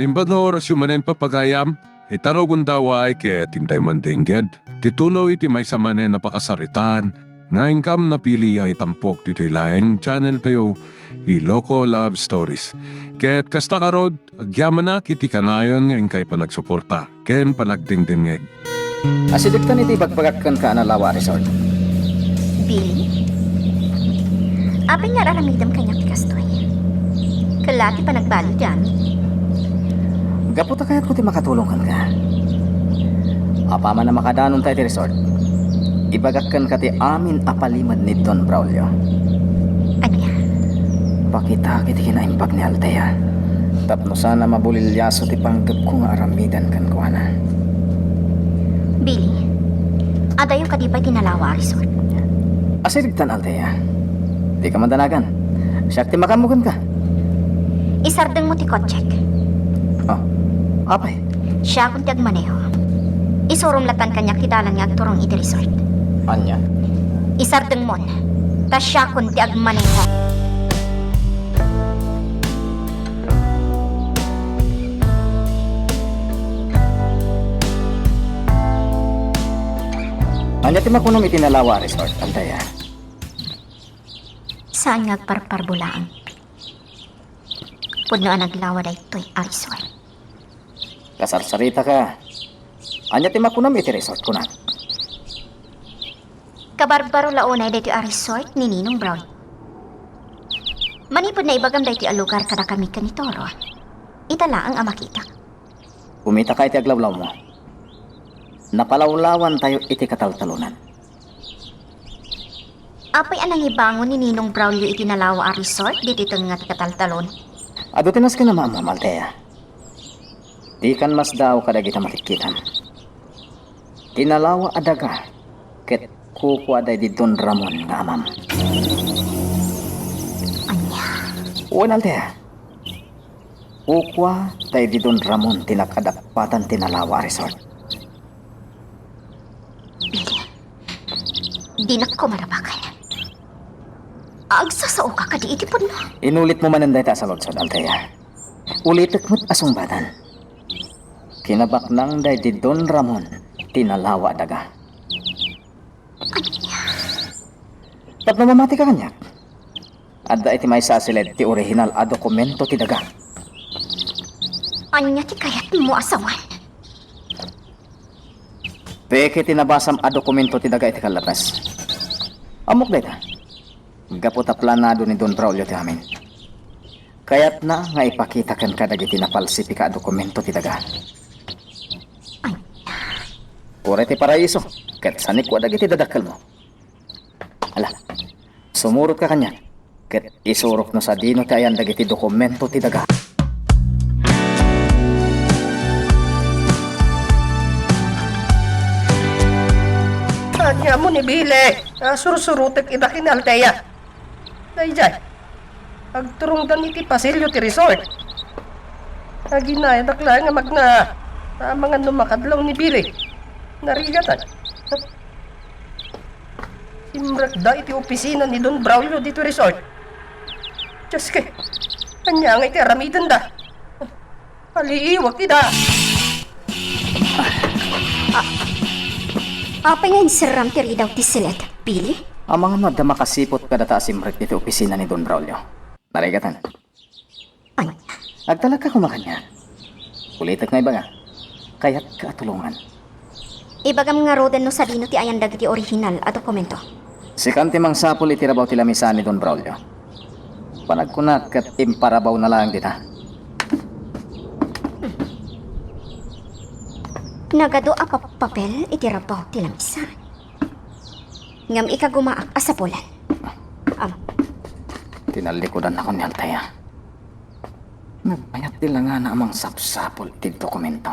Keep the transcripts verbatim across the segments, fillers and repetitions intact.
Imbag nga orasyo manen, papagayam, ita nga gundaway ket intay mandengged ti tuloy ti maysa manen a pakasaritaan nga inkam napili a itampok ditoy laeng channel tayo, Iloko Love Stories. Ket kasta ngarud, agyamanak iti kanayon nga inkay panagsuporta ken panagdengdengngeg. Asidegtan iti ibagbagak kenka a nalawa a resort. Billy? Apay nga ar-aramidem kaniak ti kastoy? Ket la ti panagbaliw ti amin. Gapu ta kayatko ti makatulong kenka. Apaman a makadanon tayo ti resort, ibagak kenka ti amin a palimed ni Don Braulio. Ania? Pakitak iti kinaimbag ni Althea tapno sana mabuliliaso ti panggepko nga aramidan kenkuana. Billy, adayo kadi pay ti nalawa a resort? Asidegtan, Althea. Dika madanagan. Siak ti makaammo kenka. Isardengmo ti kotsek. Ah, apay? Siakon ti agmaneho. Isurom lattan kaniak ti dalan nga agturong iti resort. Ania? Isardengmon, ta siakon ti agmaneho. Ania ti makunam iti nalawa a resort, Althea? Saan nga agparparbo laeng. Pudno a naglawa daytoy a resort. Kasarsaritaka. Ania ti makunam iti resort, kunak? Kabarbaro la unay daytoy a resort ni Ninong Brown. Manipud naibagam daytoy a lugar kadakami ken ni Toro, ita laeng a makitak. Kumitaka iti aglawlawmo. Napalawlawantayo iti kataltalonan. Apay a nangibangon ni Ninong Braulio iti nalawa a resort ditoy tengnga ti kataltalon? Adu ti nasken a maammoam, Althea. Dikan masdaaw kadagita makitkitam. Ti nalawa a daga ket kukua daydi Don Ramon nga amam. Ania? Wen, Althea. Kukua daydi Don Ramon ti nagadappatan ti nalawa a resort. Billy, dinak koma nabaken. Agsasaoka kadi iti pudno? Inulitmo manen dayta a saludsod, Althea. Ulitek met a sungbadan. Kinabaknang daydi Don Ramon ti nalawa a daga. Ania? Tapno mamatika kaniak, adda iti maysa a siled ti orihinal a dokumento ti daga. Ania ti kayatmo a sawen? Peke ti nabasam a dokumento ti daga iti kallapes. Ammok dayta. Gapu ta planado ni Don Braulio ti amin. Kayatna nga ipakita kenka dagiti napalsipika a dokumento ti daga. Uray ti paraiso ket sanikua dagiti dadakkelmo. Ala, sumurotka kaniak, ket isurok no sadino ti ayan dagiti dokumento ti daga. Ania mo ni Billy? Asursurotek ida ken ni Althea. Daydiay, agturongdan iti pasilio ti resort. Aginayadak laeng a magna, amangan no makadlaw ni Billy. Narigatan. Simrekda iti opisina ni Don Braulio ditoy resort. Dioske, ania nga iti aramidenda? Aliiwak ida. Apay nga inserram ti ridaw ti siled, Billy? Amangan no adda makasiput kadata a simrek iti opisina ni Don Braulio. Narigatan. Ania? Agtalagka koma kaniak. Ulitek nga ibaga, kayatka a tulongan. Ibagam ngaruden no sadino ti ayan dagiti orihinal a dokumento. Sikan ti mangsapul iti rabaw ti lamisa ni Don Braulio. Panagkunak ket imparawna laeng dita. Nagadu a pap-, papel iti rabaw ti lamisa. Ngem ikagumaak a sapulen. Am. Tinallikudannakon ni Althea. Nagmayat ti langana a mangsapsapul iti dokumento.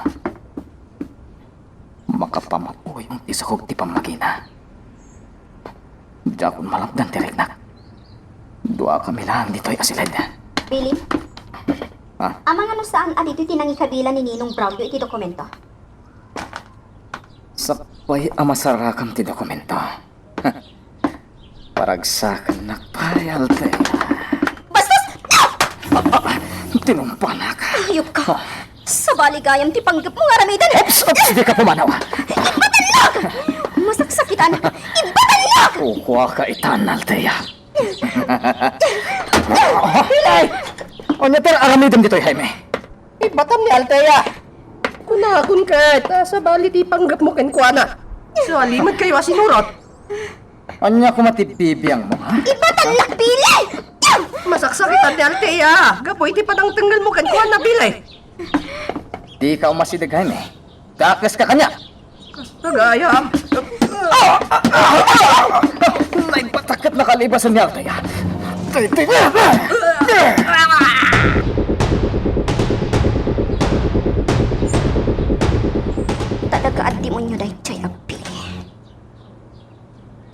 Makapamapuyong ti sakog ti pammagina. Diakon malapdan ti riknak. Duakami laeng ditoy a siled. Billy? Ah? Amangan no saan a ditoy ti nangikabila ni Ninong Braulio iti dokumento? Sakbay a masarakam ti dokumento. Paragsakannak pay, Althea. Bastos! Ah, ah, tinumpanak. Hayop ka! Ah. Sabali gayam ti panggepmo nga aramiden. Oops! Oops! Dika pumanaw! Ibatellak! Masaksakitan! Ibatellak! Kukuaka itan, Althea. Ay! Ania ti aramidem ditoy, Jaime? Ibatam ni Althea. Kunakon ket, a, sabali ti panggepmo kenkuana. Sali met kayo a sinurot. Ania koma ti bibiangmo, ha? Ibatellak, Billy! Masaksakitan ni Althea gapu iti panangtengngelmo kenkuana, Billy. Dika umasideg, Jaime. Dakeska kaniak. Kasta gayam. Naipatak ket nakalibasen ni Althea. Tay, tay. Talaga a demonio daydiay a Billy.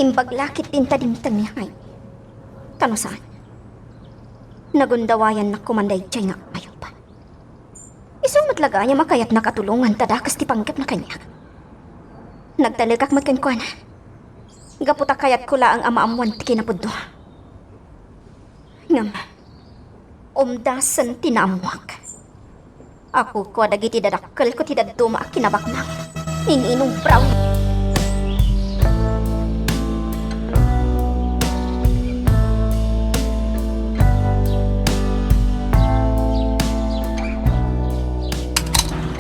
Imbag la ket ti intadingtan ni Jaime. Ta no saan, nagundawayannak koman daydiay nga ayup. Isu met la gayam a kayatnak a tulongan ta dakes ti panggepna kaniak. Nagtalekak met kenkuana. Gapu ta kayatko laeng a maammoan ti kinapudno. Ngem, umdasen ti naammoak. Apuko dagiti dadakkelko ti dadduma a kinabaknang. Nininong Brown.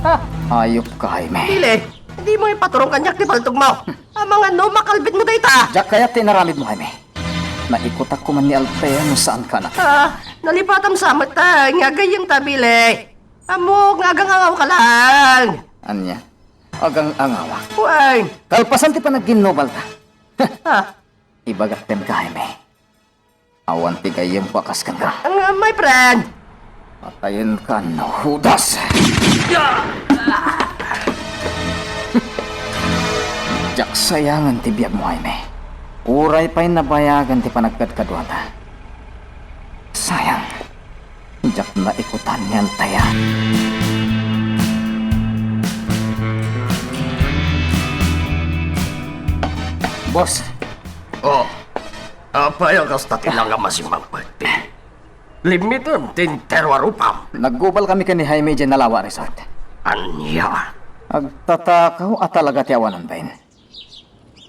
Ah, ayup ka, Jaime. Dili, dimo ipaturong kaniak ti paltogmo. Amangan no makalbitmo dayta. Diak kayat ti inaramidmo, Jaime. Naikutak koman ni Althea no saan ka anak. Ah, nalipatam sa met ta, nga gayyem ta, Billy. Ammok nga agang-angawka laeng. Ania? Agang-angawak? Wen. Kalpasan ti panagginnubalta. Ah. Ibagak kenka, Jaime. Awan ti gayyemko a kas kenka. Ang, ah, my friend. Patayenka no Judas! Diak sayangen ti biagmo, Jaime. Uray pay nabayagan ti panagkadkaduata. Sayang. Diak naikutan ni Althea. Boss. Oh. Apay a kasta ti langam a simmangpet? Limmitem ti entero a rupam. Naggubalkami ken ni Jaime idiay Nalawa Resort. Ania? Agtatakaw a talaga ti awanan bain.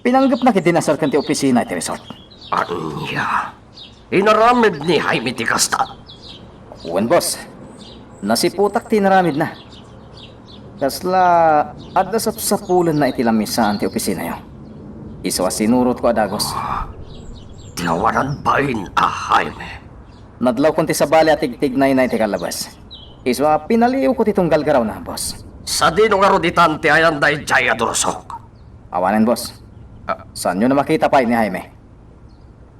Pinanggepna ketdi naserken ti opisina iti resort. Ania? Inaramid ni Jaime ti kasta? Wen, boss. Nasiputak ti inaramidna. Kasla adda sapsapulenna iti lamisaan ti opisinayo. Isu a sinurotko a dagus. Ti awanan bain a Jaime. Nadlawkon ti sabali a tigtignayna iti kallabas. Isu a pinaliiwko ti tunggal garawna, boss. Sadino ngarud itan ti ayan daydiay a dursok? Awanen, boss. Ah. Saanyon a makita pay ni Jaime?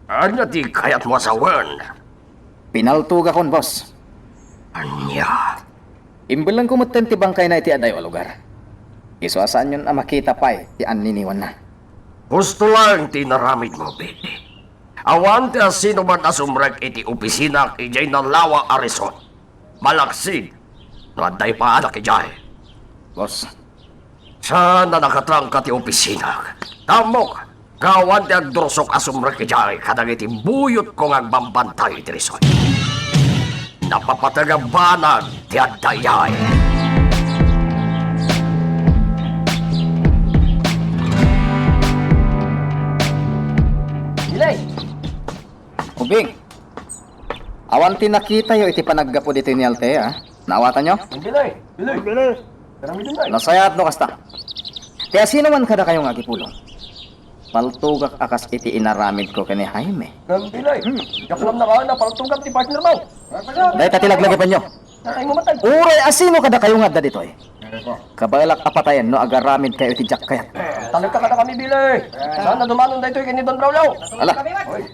Ania ti kayatmo a sawen? Pinaltogakon, boss. Ania? Imbellengko metten ti bangkayna iti adayo a lugar. Isu a saanyon a makita pay ti anniniwanna. Husto laeng ti inaramidmo, Billy. Awan ti asinoman a sumrek iti opisinak idiay Nalawa a Resort. Malaksid no adda ipaanak idiay. Boss. Saan a nakatrangka ti opisinak. Ammok, awan ti agdursok a sumrek idiay kadagiti buyotko nga agbambantay iti resort. Napapateg a banag ti adda idiay. Billy! Ubing! Awan ti nakitayo iti panaggapu ditoy ni Althea, a? Naawatanyo? Billy! Billy! Billy! Nasayaat no kasta. Ti asinoman kadakayo nga agipulong. Paltogak a kas iti inaramidko ken ni Jaime. Billy! Hmm. Diak laeng nakaana, paltogak ti partner mo. Dayta ti laglagipenyo. Ay, mamatay. Uray asino kadakayo nga adda ditoy. Kabaelak a patayen no agaramidkayo iti diak kayat. Talekka kadakami, Billy. Saan a dumanon daytoy ken ni Don Braulio? Ala,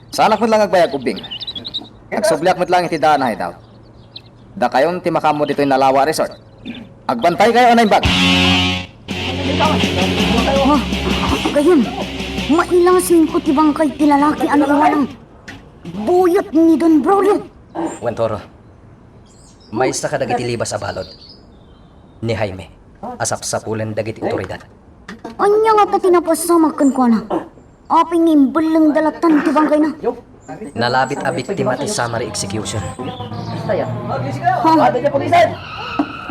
saanak met laeng agbayag, Ubing. Agsubliak met laeng iti daan a hideout. Dakayon ti makaammo ditoy Nalawa Resort. Agbantaykayo a naimbag. Ah, gayyem, mailasingko ti bangkay ti lalaki a naiwanang buyot ni Don Braulio. Wen, Toro. Maysa kadagiti libas a balud ni Jaime a sapsapulen dagiti otoridad. Ania ngata ti napasamak kenkuana? Apay nga imbellengda lattan ti bangkayna? Nalabit a biktima ti summary execution. Ha?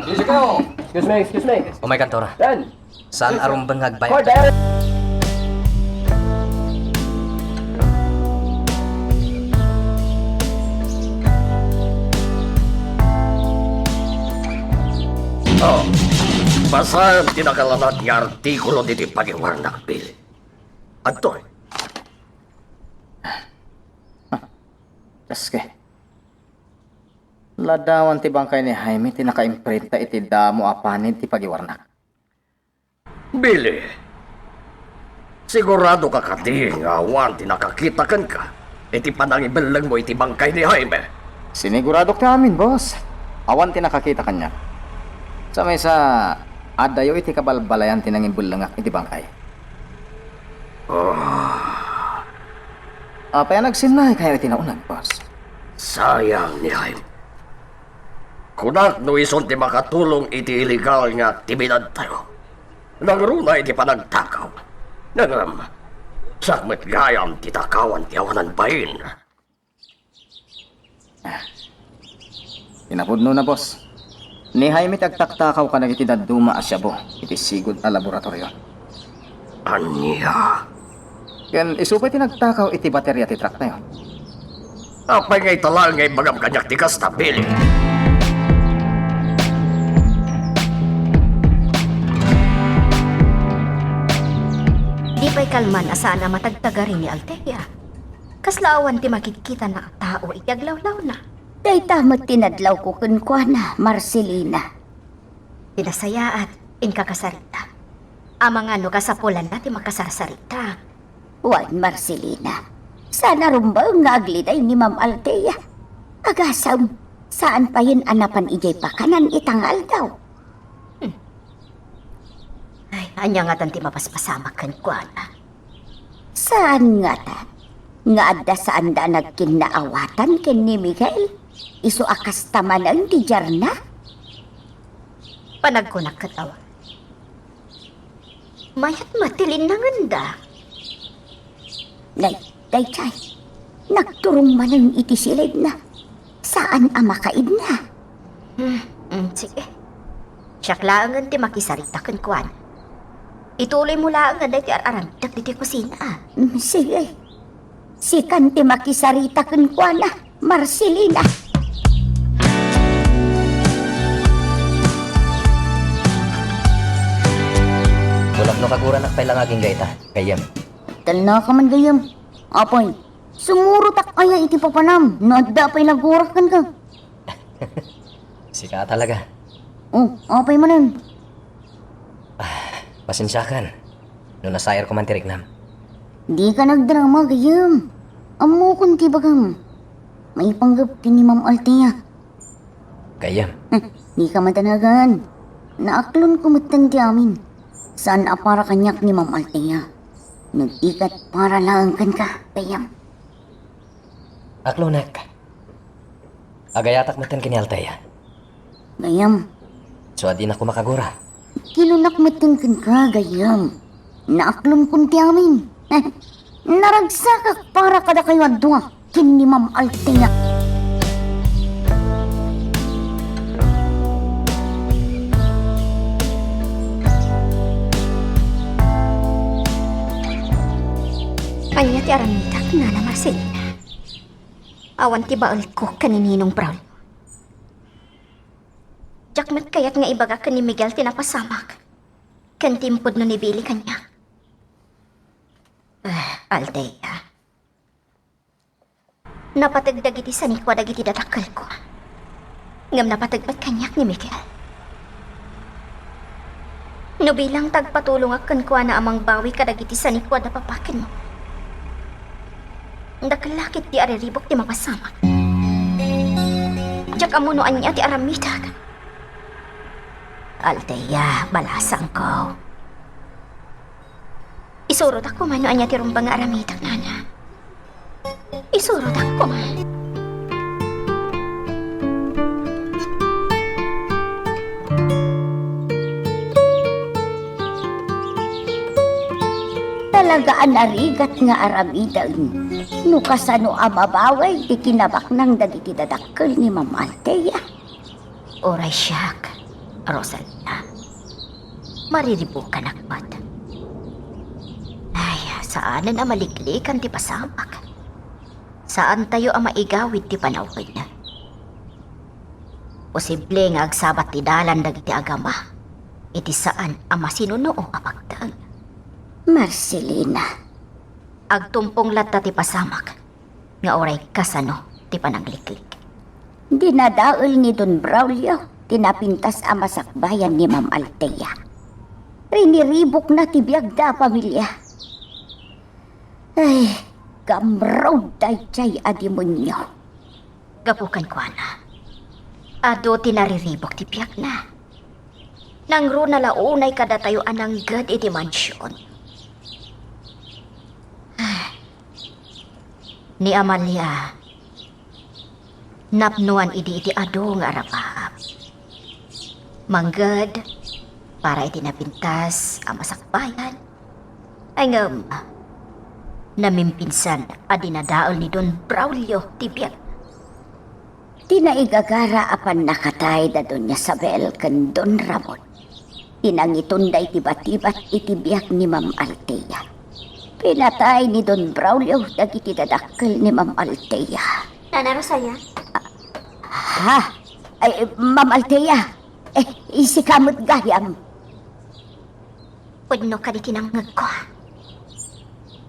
Music kayo! Excuse me, excuse me. Umay kantora. Dan! Saan a rumbeng nga agbayad? Order! Oh, basaem ti nakalanad nga artikulo ditoy pagiwarnak, Billy. Adtoy. Aske. Ladawan ti bangkay ni Jaime ti nakaimprenta iti damo a panid ti pagiwarnak. Billy, sigurado ka kadi nga awan ti nakakita kenka iti panangibellengmo iti bangkay ni Jaime? Siniguradok ti amin, boss. Awan ti nakakita kaniak. Sa maysa, adayo iti kabalbalayan ti nangimbellengak iti bangkay. Oh. Apay a nagsinnay kayo iti nauneg, boss? Sayang ni Jaime. Kunak no isun ti makatulong iti illegal nga aktibidadtayo. Nangruna iti panagtakaw. Ngem, siak met gayam ti takawan ti awanan bain. Kinapudnona, boss. Ni Jaime ti agtaktakaw kadagiti dadduma a shabu iti sigud a laboratorio. Ania? Ken isu pay ti nagtakaw iti bateria ti trucktayo. Apay nga ita laeng nga ibagam kaniak ti kasta, Billy? Di pay kalman a saan a matagtagari ni Althea. Kasla awan ti makitkitana a tao iti aglawlawna. Dayta met ti nadlawko kenkuana, Marcelina. Ti nasayaat, inkakasarita. Amangan no kasapulanna ti makasarsarita. Wen, Marcelina, saan a rumbeng nga agliday ni Ma'am Althea. Agasem, saan payen a napan idiay pakanan ita nga aldaw. Hmm. Ay, ania ngatan ti mapaspasamak kenkuana? Saan ngatan nga adda saanda a nagkinnaawatan ken ni Miguel? Isu a kasta manen ti diarna? Panagkunak ket awan. Mayat met ti linnangenda. Nay, daydiay, nagturong manen iti silidna. Saan a makaidna. Hmm, hmm, sige. Siak laengen ti makisarita kenkuana. Ituloymo laengen daytoy ar-aramidek ditoy kusina. Hmm, sige. Sikan ti makisarita kenkuana, Marcelina. Kunak no kaguranak pay la nga agingga ita, gayyem. Talnaka man, gayyem. Apay, sumurotak aya iti papanam no adda pay nagurak kenka? Sika talaga. Oh, apay manen? Ah, pasensiakan no nasayarko man ti riknam. Dika nagdrama, gayyem. Ammokon ti ibagam. Maipanggep ken ni Ma'am Althea. Gayyem. Hmm, dika madanagan. Naaklonko metten ti amin. Saan a para kaniak ni Ma'am Althea. No di ket para laeng kenka, gayyem. Aklonek. Agayatak metten ken ni Althea. Gayyem. So, a dinak koma kagura. Kilonak metten kenka, gayyem. Naaklonkon ti amin. Naragsakak para kadakayo a dua ken ni Ma'am Althea. Ania ti aramidak, Nana Marcelina? Awan ti baelko ken ni Ninong Braulio. Diak met kayat nga ibaga ken ni Miguel ti napasamak ken ti impudno ni Billy kaniak. Ah, Althea. Napateg dagiti sanikua dagiti dadakkelko. Ngem napateg met kaniak ni Miguel. No bilang ta agpatulongak kenkuana a mangbawi kadagiti sanikua da papakenmo, dakkel la ketdi a riribuk ti mapasamak. Diak ammo no ania ti aramidak. Althea, balasangko. Isurotak koma no ania ti rumbeng nga aramidak, nana. Isurotak koma. Talaga a narigat nga aramiden no kasano a mabawi ti kinabaknang dagiti dadakkel ni Ma'am Althea. Uray siak, Rosalia, mariribukanak met. Ay, saanen a maliklikan ti pasamak. Saantayo a maigawid ti panawen. Posible nga agsabat ti dalan dagiti agama iti saan a masinunuo a pagteng. Marcelina. Agtumpong latta ti pasamak nga uray kasano ti panangliklik. Dinadael ni Don Braulio ti napintas a masakbayan ni Ma'am Althea. Riniribukna ti biagda a pamilia. Ay, gamrud daydiay a demonio. Gapu kenkuana, adu ti nariribuk ti biagna. Nangruna la unay kadatayo a nangged iti mansion. Ni Amalia, napnoan idi iti adu nga arapaap. Mangged, para iti napintas a masakbayan. Ay ngem, namimpinsan a dinadael ni Don Braulio ti biag. Ti naigagara a pannakatay da Doña Sabel ken Don Ramon ti nangitunda iti batibat iti biag ni Ma'am Althea. Pinatay ni Don Braulio dagiti dadakkel ni Ma'am Althea. Nana Rosalia? Ha? Ay, Ma'am Althea, eh, sika met gayam. Pudno kadi ti nangngegko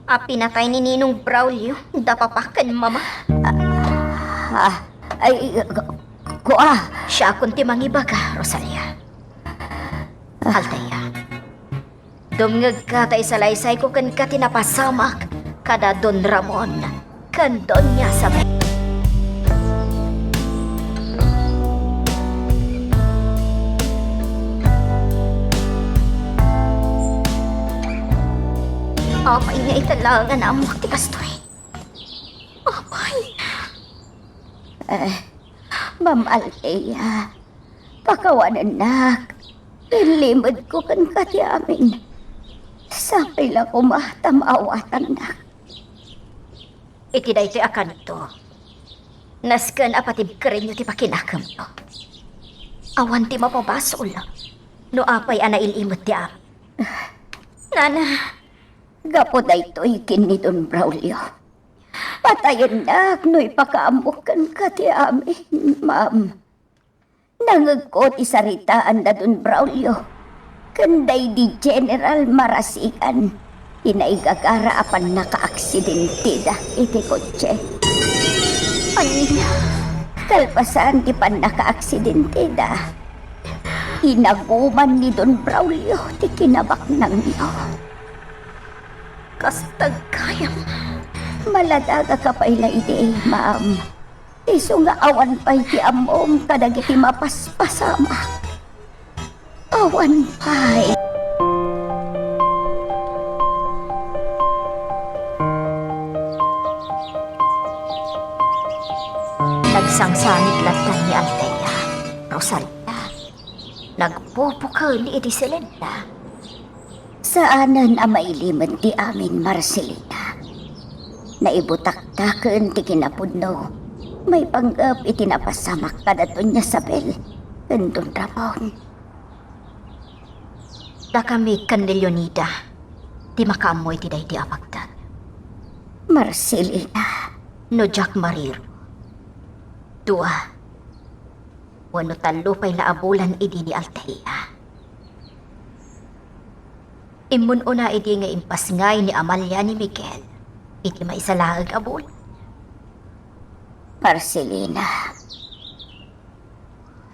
a pinatay ni Ninong Braulio da papa ken mama? Ah, ay, ku-, kua. Siakon ti mangibaga, Rosalia. Althea, dumngegka ta isalaysayko kenka ti napasamak kada Don Ramon ken Doña Sabel. Apay nga ita laeng a naammoak ti kastoy? Apay? Eh, Ma'am Althea, pakawanennak. Inlimedko kenka ti amin. Sapay la koma ta maawatannak. Iti daytoy a kanito, nasken a patibkerenyo ti pakinakemyo. Awan ti mapabasol no apay a nail-imed ti amin. Nana. Gapu daytoy ken ni Don Braulio, patayennak no ipakaammok kenka ti amin, ma'am. Nangngegko ti saritaan da Don Braulio ken daydi General Marasigan ti naigagara a pannakaaksidenteda iti kotse. Ania? Kalpasan ti pannakaaksidenteda, inaguman ni Don Braulio ti kinabaknangyo. Kasta gayam. Maladagaka pay la idi, ma'am. Isu nga awan pay ti ammom kadagiti mapaspasamak. Awan pay. Nagsangsangit latta ni Althea, Rosalia. Nagpupukel iti silenna. Saanen a mailimed ti amin, Marcelina. Naibutaktaken ti kinapudno maipanggep iti napasamak kada Doña Sabel ken Don Ramon. Dakami ken ni Leonida ti makaammo iti daydi a pagteng. Marcelina. No diak mariro, dua wenno tallo pay la a bulan idi ni Althea. Immun-una idi nga impasngay ni Amalia ni Miguel iti maysa laeng a bulan. Marcelina.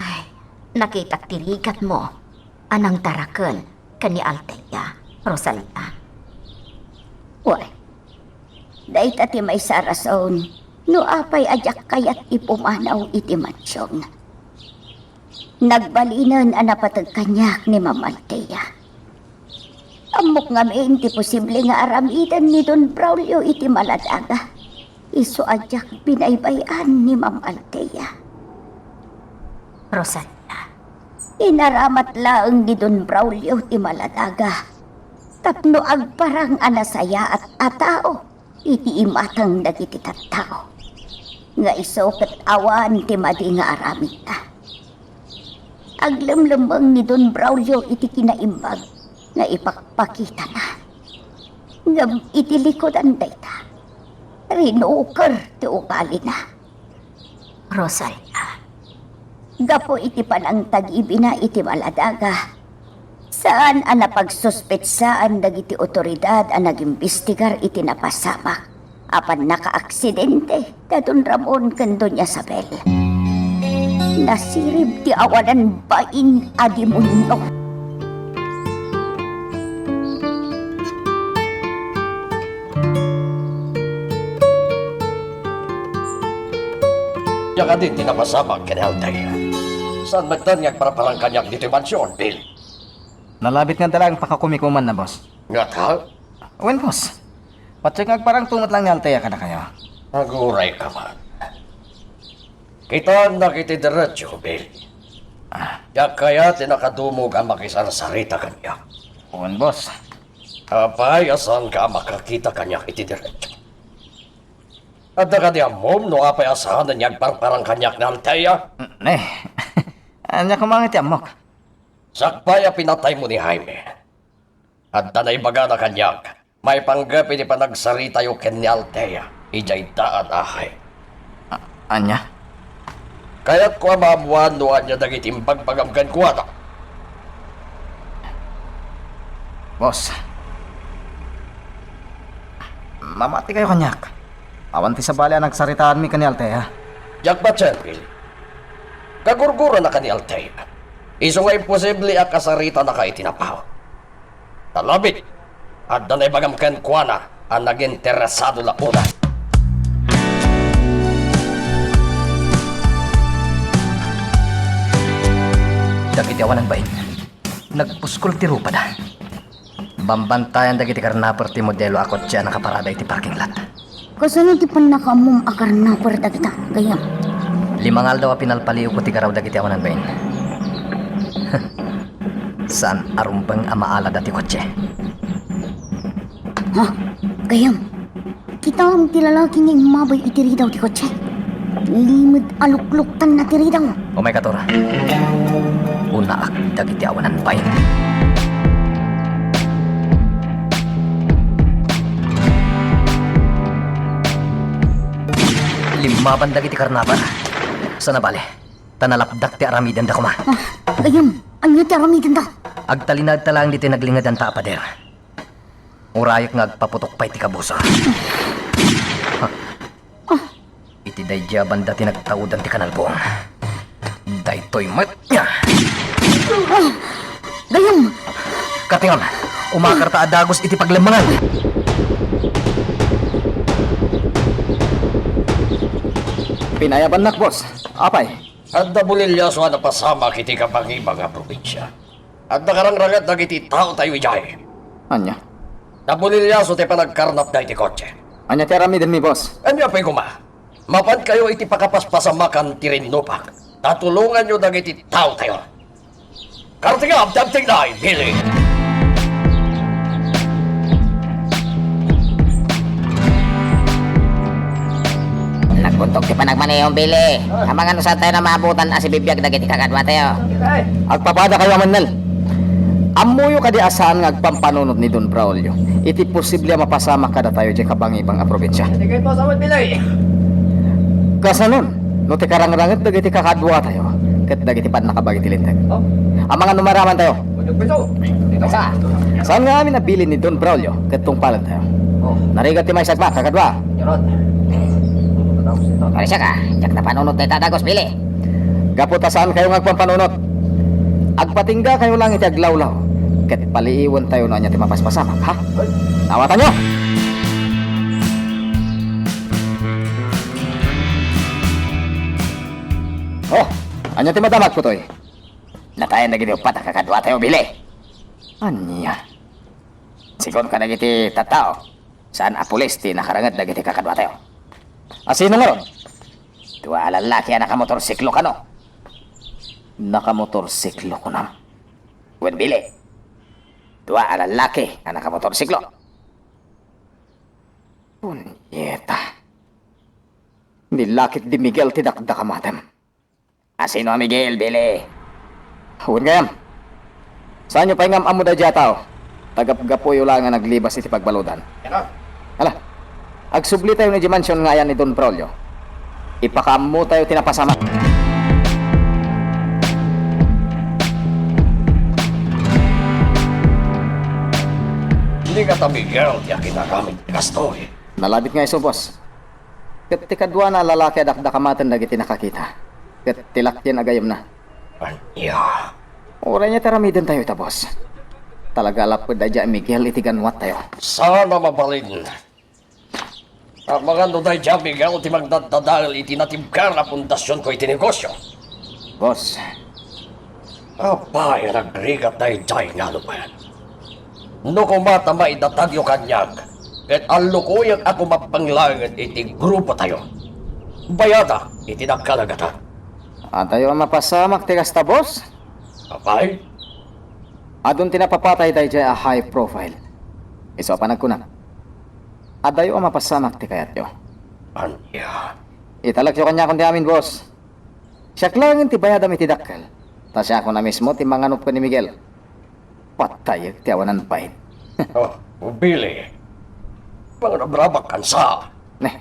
Ay, nakitak ti rigatmo a nangtaraken ken ni Althea, Rosalia. Wen, dayta ti maysa a rason no apay a diak kayat ti pumanaw iti mansion. Nagbalinen a napateg kaniak ni Ma'am Althea. Ammok ngamin ti posible nga aramiden ni Don Braulio iti maladaga. Isu a diak binaybay-an ni Ma'am Althea. Rosalia. Inaramat laeng ni Don Braulio ti maladaga tapno agparang a nasayaat a tao iti imatang dagiti tattao, nga isu ket awan ti madi nga aramidna. Aglemlemmeng ni Don Braulio iti kinaimbag nga ipakpakitana. Ngem iti likudan dayta, rinuker ti ugalina. Rosalia, gapu iti panangtagibina iti maladaga, saan a napagsuspetsaan dagiti otoridad a nagimbestigar iti napasamak a pannakaaksidente da Don Ramon ken Doña Isabel. Nasirib ti awanan bain a demonio. Diak adin ti napasamak ken ni Althea. Saan metten nga agparparang kaniak ditoy mansion, Bill? Nalabit nga adda laeng pakakumikumanna, boss. Ngata? Wen, boss. Patse nga agparangto met laeng ni Althea kadakayo. Aguray ka man. Kitaennak iti derecho, Bill. Ah. Diak kayat ti nakadumog a makisarsarita kaniak. Wen, boss. Apay a saanka a makakita kaniak iti derecho? Adda kadi ammom no apay a saanen nga agparparang kaniak ni Althea? Ne. Ania koma nga ti ammok? Sakbay a pinataymo ni Jaime, adda naibagana kaniak maipanggep iti panagsaritayo ken ni Althea idiay daan a hay. A-, ania? Kayatko a maammoan no ania dagiti imbagbagam kenkuana. Boss, mamatikayo kaniak. Awan ti sabali a nagsaritaanmi ken ni Althea. Diak patien, Bill. Kagurguranaka ni Althea. Isu nga imposible a kasaritanaka iti napaut. Nalabit, adda naibagam kenkuana a naginteresado la unay. Dagiti awanan bain, nagpuskol ti rupada. Bambantayan dagiti karnaper ti modelo a kotse a nakaparada iti parking lot. Kasano ti pannakaammom a karnaper dagita, gayyem? Lima nga aldaw a pinalpaliiwko ti garaw dagiti awanan bain. Saan a rumbeng a maalada ti kotse. Ha? Gayyem, kitaem ti lalaki nga immabay iti ridaw ti kotse. Limed a lukluktanna ti ridaw. Umay, Kator. Unaak dagiti awanan bain. Limmaban dagiti karnaper. Saan a bale, ta nalapdak ti aramidenda koma. Ah, gayyem, ania ti aramidenda? Agtalinaedta laeng ditoy naglingedanta a pader. Urayek nga agpaputok pay ti kabusa. Ha. Iti daydiay a banda ti nagtaudan ti kanalbuong. Daytoy met. Ah! Gayyem! Katingam, umakarta a dagus iti paglemmengan. Pinayabannak, boss. Apay? Adda bulilyaso a napasamak iti kabangibang a probinsia. Adda karangranget dagiti taotayo idiay. Ania? Nabulilyaso ti panagkarnapda iti kotse. Ania ti aramidenmi, boss? Ania pay koma? Mapankayo iti pakapaspasamakan ti rinnupang. Ta tulonganyo dagiti taotayo. Kartingam ti agtignay, Billy! Nagbuntog ti panagmanehom, Billy. Amangan no saantayo a maabutan a sibibiag dagiti kakaduatayo. Agpapadakayo a mannel. Ammoyo kadi a saan nga agpampanunot ni Don Braulio iti posible a mapasamak kadatayo diay kabangibang a probinsia? Kasanon, no ti karangranget dagiti kakaduatayo ket dagiti pannakabagi ti Linteg? Amangan no maaramantayo. Sa, saan nga amin a bilin ni Don Braulio ket tungpalentayo? Narigat ti maysa a kakadua. Ay, siak, diak napanunot dayta a dagus, Billy. Gapu ta saankayo nga agpampanunot, agpatinggakayo laeng iti aglawlaw ket paliiwentayo no ania ti mapaspasamak, ha? Nawatanyo! Oh, ania ti madamagko toy? Natayan dagiti uppat a kakaduatayo, Billy. Ania? Sigun kadagiti tattao, saan a pulis ti nakaranged dagiti kakaduatayo. A sino ngarud? Dua a lallaki a nakamotorsiklo kano? Nakamotorsiklo, kunam? Wen, Billy. Dua a lallaki a nakamotorsiklo. Punyeta. Ni lakit di Miguel ti dakdakamatem. A sino a Miguel, Billy? Wen gayam. Saanyo pay nga am-ammo daydiay a tao? Tagapgapuyo laeng a naglibas iti pagbaludan. Ala, agsublitayon idiay mansion nga ayan ni Don Braulio. Ipakaammotayo ti napasamak. Dika ta Miguel ti akinaramid ti kastoy. Nalabit nga isu, boss. Ket ti kaduana a lalaki a dakdakamaten dagiti nakakita. Ket ti lakien a gayyemna. Ania? Uray nia ti aramidentayo ita, boss. Talaga a lapped daydiay a Miguel iti ganwattayo. Saan a mabalin. Amangan no daydiay a Miguel ti mangdaddadael iti natibker a pundasionko iti negosio. Boss. Apay a nagrigat daydiay nga anuman? No koma ta maidatagyo kaniak, ket allukoyak a kumappeng laengen iti grupotayo. Bayadak iti dakkel a gatad. Adayo a mapasamak ti kasta, boss? Apay? Adun ti napapatay daydiay a high profile. Isu a panagkunak, adayo a mapasamak ti kayatyo. Ania? Italekyo kaniakon ti amin, boss. Siak laengen ti bayadam iti dakkel, ta siakon a mismo ti manganup ken ni Miguel. Patayek ti awanan bain. Oh, Billy. Mangrabrabak kan sa. Neh,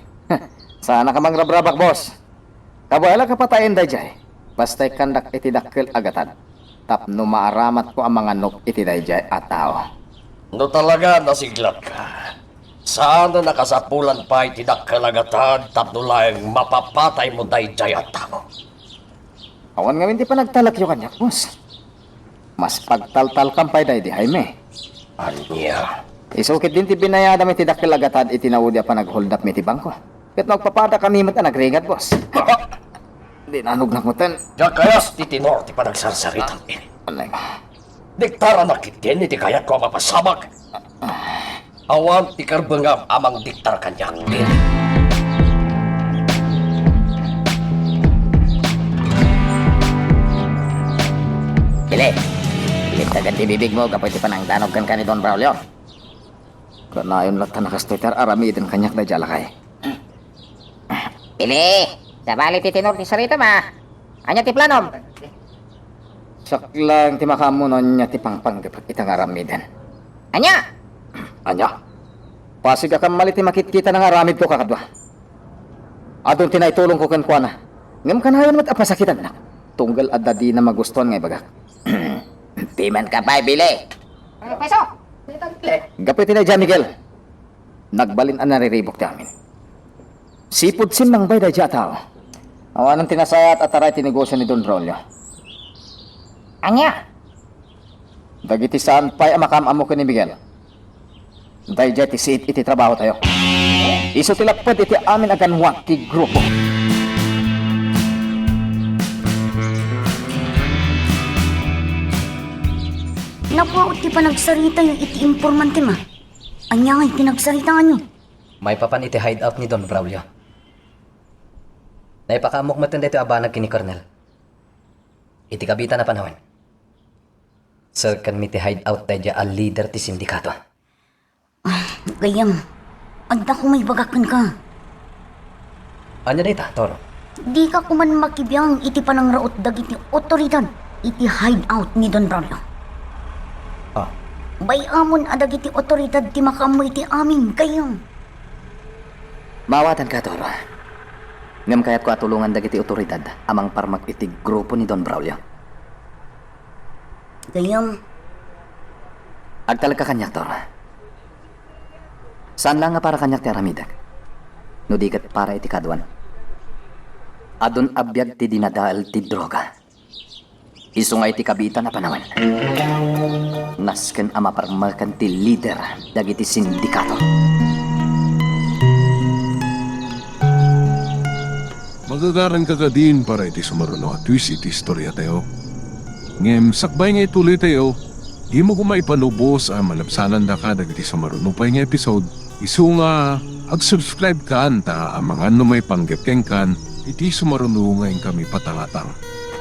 saannak a mangrabrabak, boss. Kabaelak a patayen daydiay, basta ikkandak iti dakkel a gatad tapno maaramatko a manganup iti daydiay a tao. No talaga a nasiglatka, saan a nakasapulan pay ti dakkel a gatad tapno laeng mapapataymo daydiay a tao. Awan ngamin ti panagtalekyo kaniak, boss. Mas pagtaltalkam pay daydi, Jaime. Ania? Isu ketdin ti binayadam iti dakkel a gatad iti naudi a panagholdupmi iti bangko. Ket no agpapadakami met a nagrigat, boss. Dinanognak metten. Diak kayat ti tenor ti panagsarsaritam. Anay. Diktaranak ketdin iti kayatko a mapasamak. Awan ti karbengam a mangdiktar kaniak. Billy, lintegan ti bibigmo gapu iti panangdanog kenka ni Don Braulio. Kanayon latta a kastoy ti ar-aramiden kaniak daydiay a lakay. Billy, sabali ti tenor ti saritam a. Ania ti planom? Siak laeng ti makaammo no ania ti pangpanggepek ita nga aramiden. Ania? Ania? Pasigakan mali ti makitkita nga aramidko kakadua. Adun ti naitulongko kenkuana. Ngem kanayon met a pasakitannak. Tunggal adda dina magustuan nga ibagak. Pimanka pay, Billy. Ano, peso? Gapu iti daydiay, Miguel. Nagbalin a nariribuk ti amin. Sipud simmangbay daydiay a tao. Awanen ti nasayaat a taray ti negosio ni Don Braulio. Ania? Dagiti saan pay a makaam-ammo ken ni Miguel. Daydiay ti siit iti trabahotayo. Isu ti lapped iti amin a ganwat ti grupo. Napaut ti panagsaritayo iti informantem a. Ania ngay pinagsaritaanyo? Maipapan iti hideout ni Don Braulio. Naipakaammok metten daytoy a banag ken ni Colonel. Iti kabiitan a panawen, serkanmi ti hideout daydiay a leader ti sindikato. Ah, gayyem, adda koma ibagak kenka. Ania dayta, Toro? Dika koman makibiang iti panangraut dagiti otoridad iti hideout ni Don Braulio. Ah. Bay-amon a dagiti otoridad ti makaammo iti amin, gayyem. Maawatanka, Toro. Ngem kayatko a tulongan dagiti otoridad a mangparmek iti grupo ni Don Braulio. Gayyem. Agtalekka kaniak, Toro. Saan laeng a para kaniak ti aramidek, no di ket para iti kaduan. Adun a biag ti dinadael ti droga. Isu nga iti kabiitan a panawen, nasken a maparmekan ti lider dagiti sindikato. Magagaranka kadin para iti sumaruno a twist iti istoriatayo. Ngem sakbay nga ituloytayo, dimo koma ipanubos a malabsanandaka dagiti sumaruno pay nga episode. Isu nga, ag-subscribe kan ta amangan no maipanggep kenkan iti sumaruno nga inkami patangatang.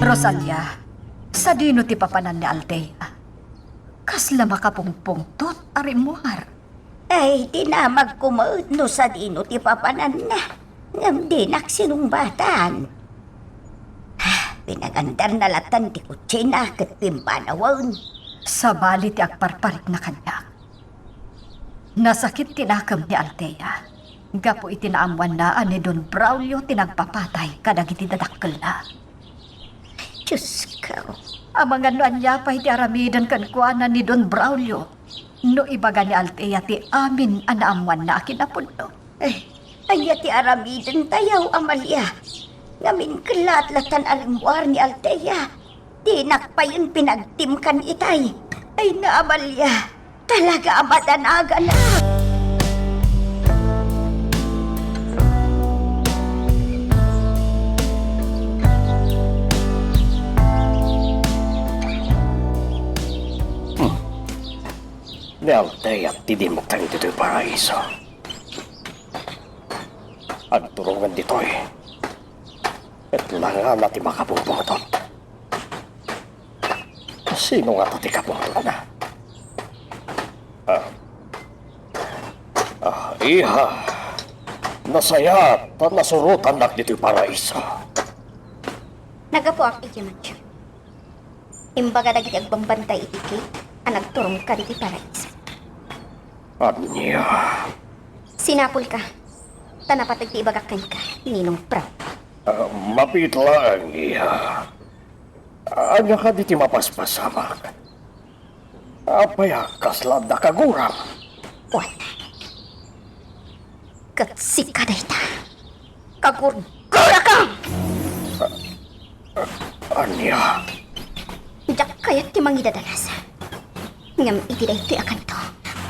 Rosalia, sadino ti papanan ni Althea? Kasla makapungpungtot a rimmuar. Ay, dinamagko met no sadino ti papananna, ngem dinak sinungbatan. Pinagandarna latta ti kutsina ket pimpanawen. Sabali ti agparparikna kaniak. Nasakit ti nakem ni Althea gapu iti naammoanna a ni Don Braulio ti nagpapatay kadagiti dadakkelna. Diosko! Amangan no ania pay ti aramiden kenkuana ni Don Braulio no ibaga ni Althea ti amin a naammoanna a kinapudno. Eh, ania ti aramidentayo, Amalia? Ngamin, kellaat lattan a rimmuar ni Althea. Dinak payen pinagtimkan itay. Ay na, Amalia, talaga a madanaganak. Hmm. Ni Althea ti dimteng ditoy paraiso. Agturongen ditoy. Ket langana ti makabungpungtot. Sino ngata ti kabungtotna? Ah. Ah, iha. Nasayaat ta nasurotannak ditoy paraiso. Naggapuak idiay mansion. Imbaga dagiti agbambantay iti gate a nagturong kaditoy paraiso. Ania? Sinapulka, ta napateg ti ibagak kenka, Ninong Pro. Ah, mabiit laeng, iha. Ania kadi ti mapaspasamak? Apay a kasla adda kaguram? Wen. Ket sika dayta. Kagurguraka! Ania? Diak kayat ti mangidadanas. Ngem iti daytoy a kanto,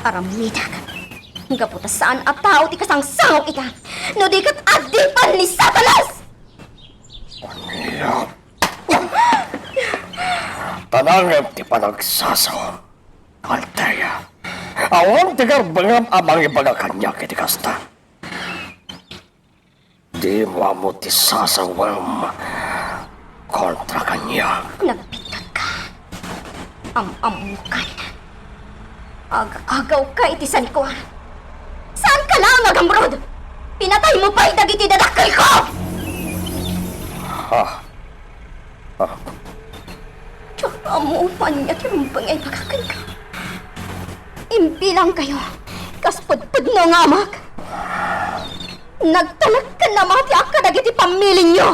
aramidak. Gapu ta saan a tao ti kasangsangok ita, no di ket adipen ni Satanas! Ania? Ta nangem ti panagsasaom, Althea. Awan ti garbengem a mangibaga kaniak iti kasta. Dimo ammo ti sasawem kontra kaniak. Nagbiddutka. Am-ammokan. Aga-agawka iti sanikuan. Saanka laeng a gamrud! Pinataymo pay dagiti dadakkelko! Ha? Ah. Diak ammo no ania ti rumbeng nga ibagak kenka. Imbilangkayo kas pudpudno nga amak. Nagtalek ken namatiak kadagiti pammilinyo.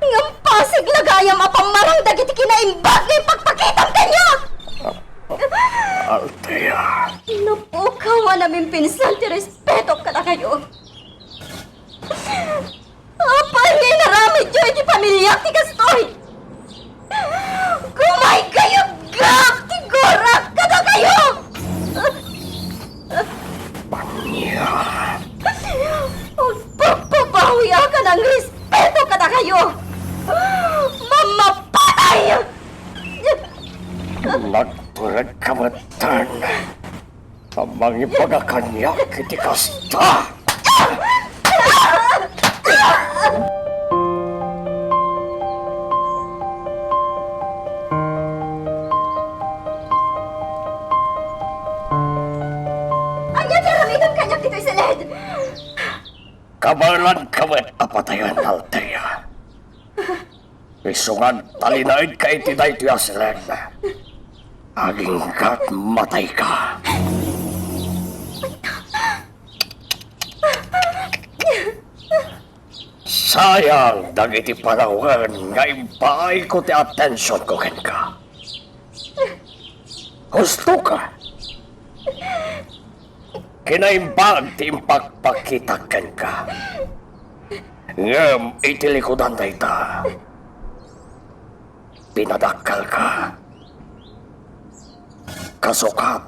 Ngem pasig la gayam a pammarang dagiti kinaimbag nga ipakpakitam kaniak! Althea. Napukaw a namimpinsan ti respetok kadakayo. Apay nga inaramidyo iti pamiliak ti kastoy? Kumaykayogak ti gurak kadakayo! Ania? Agpagbabawiak a nangrespeto kadakayo! Mamapatay! Nagturagka metten a mangibaga kaniak iti kasta! Ania ti aramidem kaniak ditoy siled? Kabaelanka met a patayen, Althea. Isu nga agtalinaedka iti daytoy a siled, agingga't matayka. Sayang dagiti panawen nga impaayko ti atensionko kenka. Hustoka. Kinaimbag ti impakpakitak kenka. Ngem iti likudan dayta, pinadakkelka. Kasukat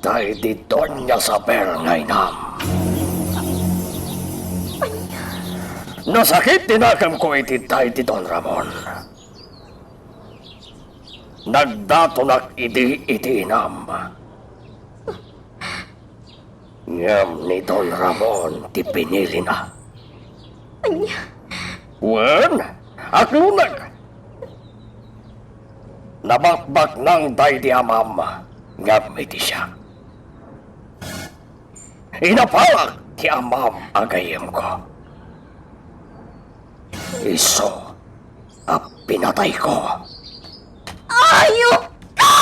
daydi Doña Isabel nga inam. Nasakit ti nakemko iti daydi Don Ramon. Nagdatonak idi iti inam. Ngem ni Don Ramon ti pinilina. Ania? Wen, akloneg. Nabakbaknang daydi amam ngem iti siak. Inapalak ti amam a gayyemko. Isu a pinatayko. Ayupka!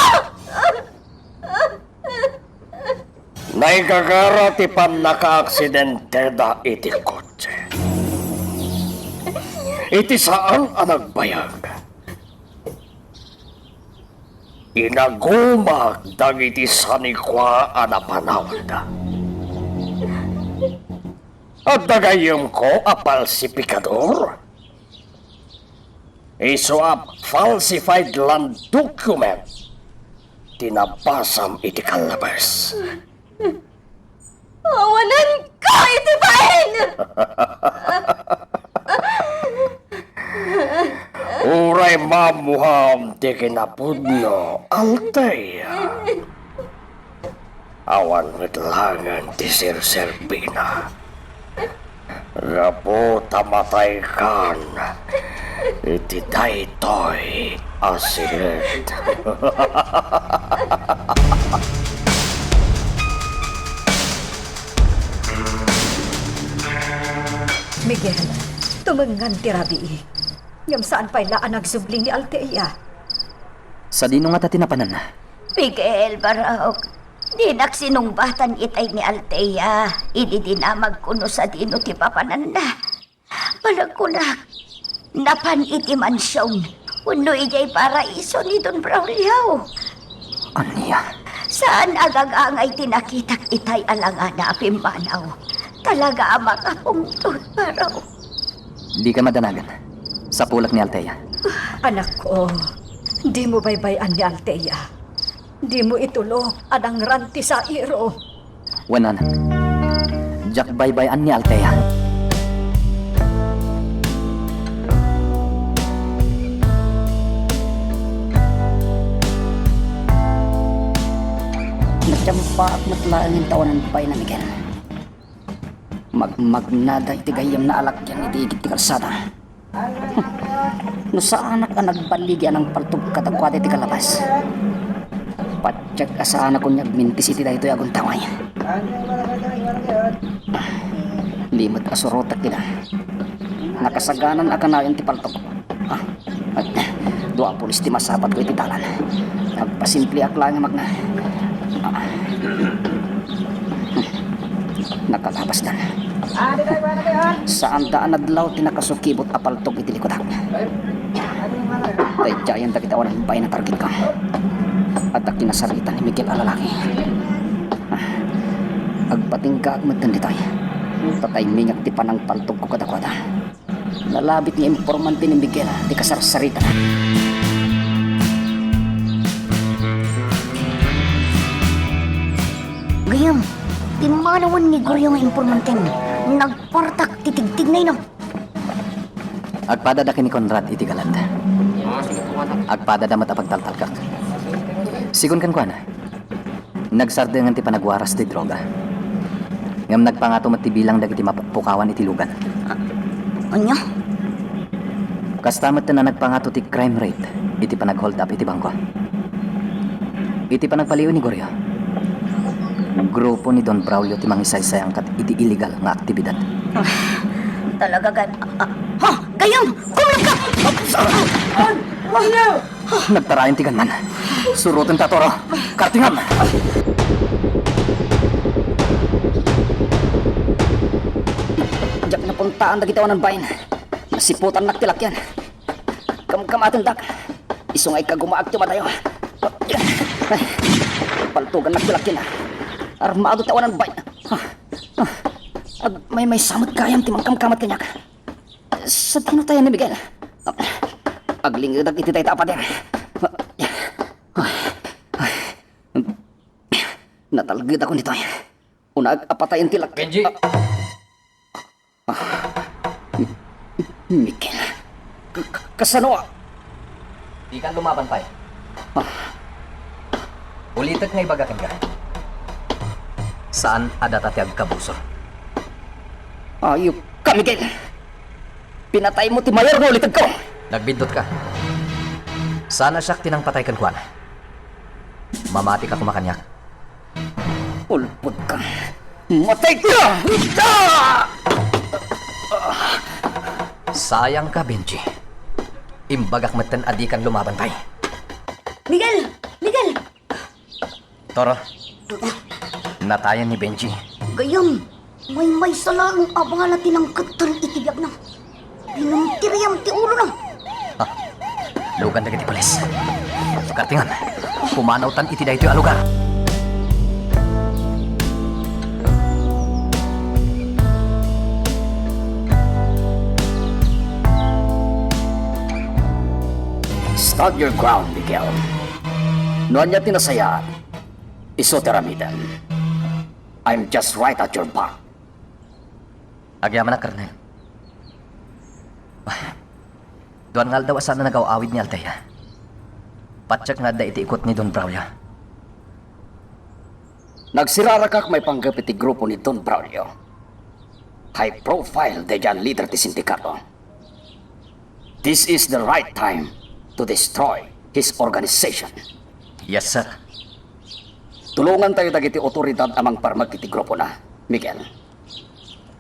Naigagara ti pannakaaksidenteda iti kotse. Iti saan a nagbayag, inagumak dagiti sanikua a napanawanda. Adda gayyemko a falsifikador? Isu a falsified land document ti nabasam iti kallabes. Awanenka iti bain! Uray maammuam ti kinapudno, Althea. Awan met laengen ti serserbina. Gapu ta mataykan iti daytoy a silet. Miguel, tumengngan ti rabii. Ngem saan pay la a nagsubli ni Althea. Sadino ngata ti napananna? Miguel, Barok, dinak sinungbatan itay ni Althea idi dinamagko no sadino ti papananna. Panagkunak, napan iti mansion wenno idiay paraiso ni Don Braulio. Ania? Saan a gagangay ti nakitak itay a langana a pimmanaw. Talaga a makapungtot, Barok. Dika madanagan. Sapulek ni Althea. Anakko, dimo baybay-an ni Althea. Dimo itulok a nangran ti sairo. Wen, anak. Diak baybay-an ni Althea. Natiampaak met laeng ti awanan baina, Miguel. Magmagnada iti gayyemna a lakian iti igid ti kalsada. No saanak a nagballigi a nangpaltog kadakuada iti kalabas, patiek a saanak unay agmintis iti daytoy a aguntaway. Di met a surotek ida. Nakasaganan a kanayon ti paltog. Ah, dua a pulis ti masapatko iti dalan. Agpasimpliak laeng a magna. Ah. Nakalabasdan. Saanda a nadlaw ti nakasukibot a paltog iti likudak. Daydiayen dagiti awanan bain a targetko. Adda kinasarita ni Miguel a lalaki. Ah, agpatinggaak metten ditoy. Ta timingak ti panangpaltogko kadakuada. Nalabit nga impormante ni Miguel ti kasarsarita. Gayyem, pimmanawen ni Gorio nga impormantem. Nagpartak ti tigtignayna. Agpadada ken ni Conrad iti galad. Agpadada met a pagtaltalkak. Sigun kenkuana. Nagsardengen ti panagwaras ti droga. Ngem nagpangato met ti bilang dagiti mapukpukawan iti lugan. A-, ania? Kasta met a nagpangato ti crime rate iti panag-hold up iti bangko. Iti panagpaliiw ni Gorio, grupo ni Don Braulio ti mangisaysayangkat iti illegal nga aktibidad. Ah, talaga gay-, ah, ah, ha? Gayyem! Kumlog ka! Nagtarayan ti gunman. Surotenta, Toro. Kartingam! Diak napuntaan dagiti awanan bain. Nasiputannak ti lakian. Kamkamatendak. Isu nga ikkagumaak ti madayo. Paltugannak ti lakian. Armado ti awanan bain. Agmaymaysa met gayam ti mangkamkamat kaniak. Sadino tayen ni Miguel? Aglingedak iti dayta a pader. Natalgedakon ditoy. Unaak a patayen ti lak-, Benji! Ah. Ah. Miguel. K-, k-, kasano a? Dikan lumaban pay. Ah. Ulitek nga ibaga kenka. Saan a data ti agkabusor. Ayupka, Miguel! Pinataymo ti mayor nga ulitegko! Nagbiddut ka. Saan a siak ti nangpatay kenkuana. Mamatika koma kaniak. Ulpod ka! Matay ka! Ah! Sayang ka, Benji. Imbagak metten a dikan lumaban pay. Miguel! Miguel! Toro, natayen ni Benji. Gayyem, maymaysa laeng a bala ti nangkettel iti biagna. Pinumtiriam ti ulona. Ah, lugan dagiti pulis. Kartingan, pumanawtan iti daytoy a lugar. Stand your ground, Miguel. No ania ti nasayaat, isu ti aramidem. I'm just right at your back. Agyamanak, Colonel. Duan nga aldaw a saan a nagaw-awid ni Althea. Patiek nga adda iti ikut ni Don Braulio. Nagsirarakak maipanggep iti grupo ni Don Braulio. High profile daydiay a leader ti sindikato. This is the right time to destroy his organization. Yes, sir. Tulongantayo dagiti otoridad a mangparmek iti grupona, Miguel.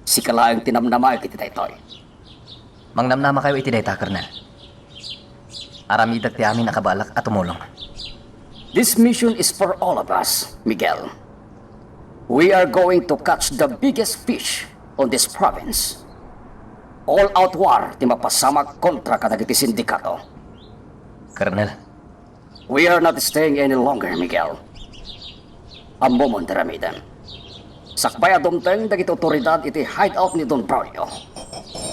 Sika laeng ti namnamaek iti daytoy. Mangnamnamakayo iti dayta, Colonel. Aramidek ti amin a kabaelak a tumulong. This mission is for all of us, Miguel. We are going to catch the biggest fish on this province. All-out war ti mapasamak kontra kadagiti sindikato. Colonel. We are not staying any longer, Miguel. Ammomon ti aramidem. Sakbay a dumteng dagiti otoridad iti hideout ni Don Braulio,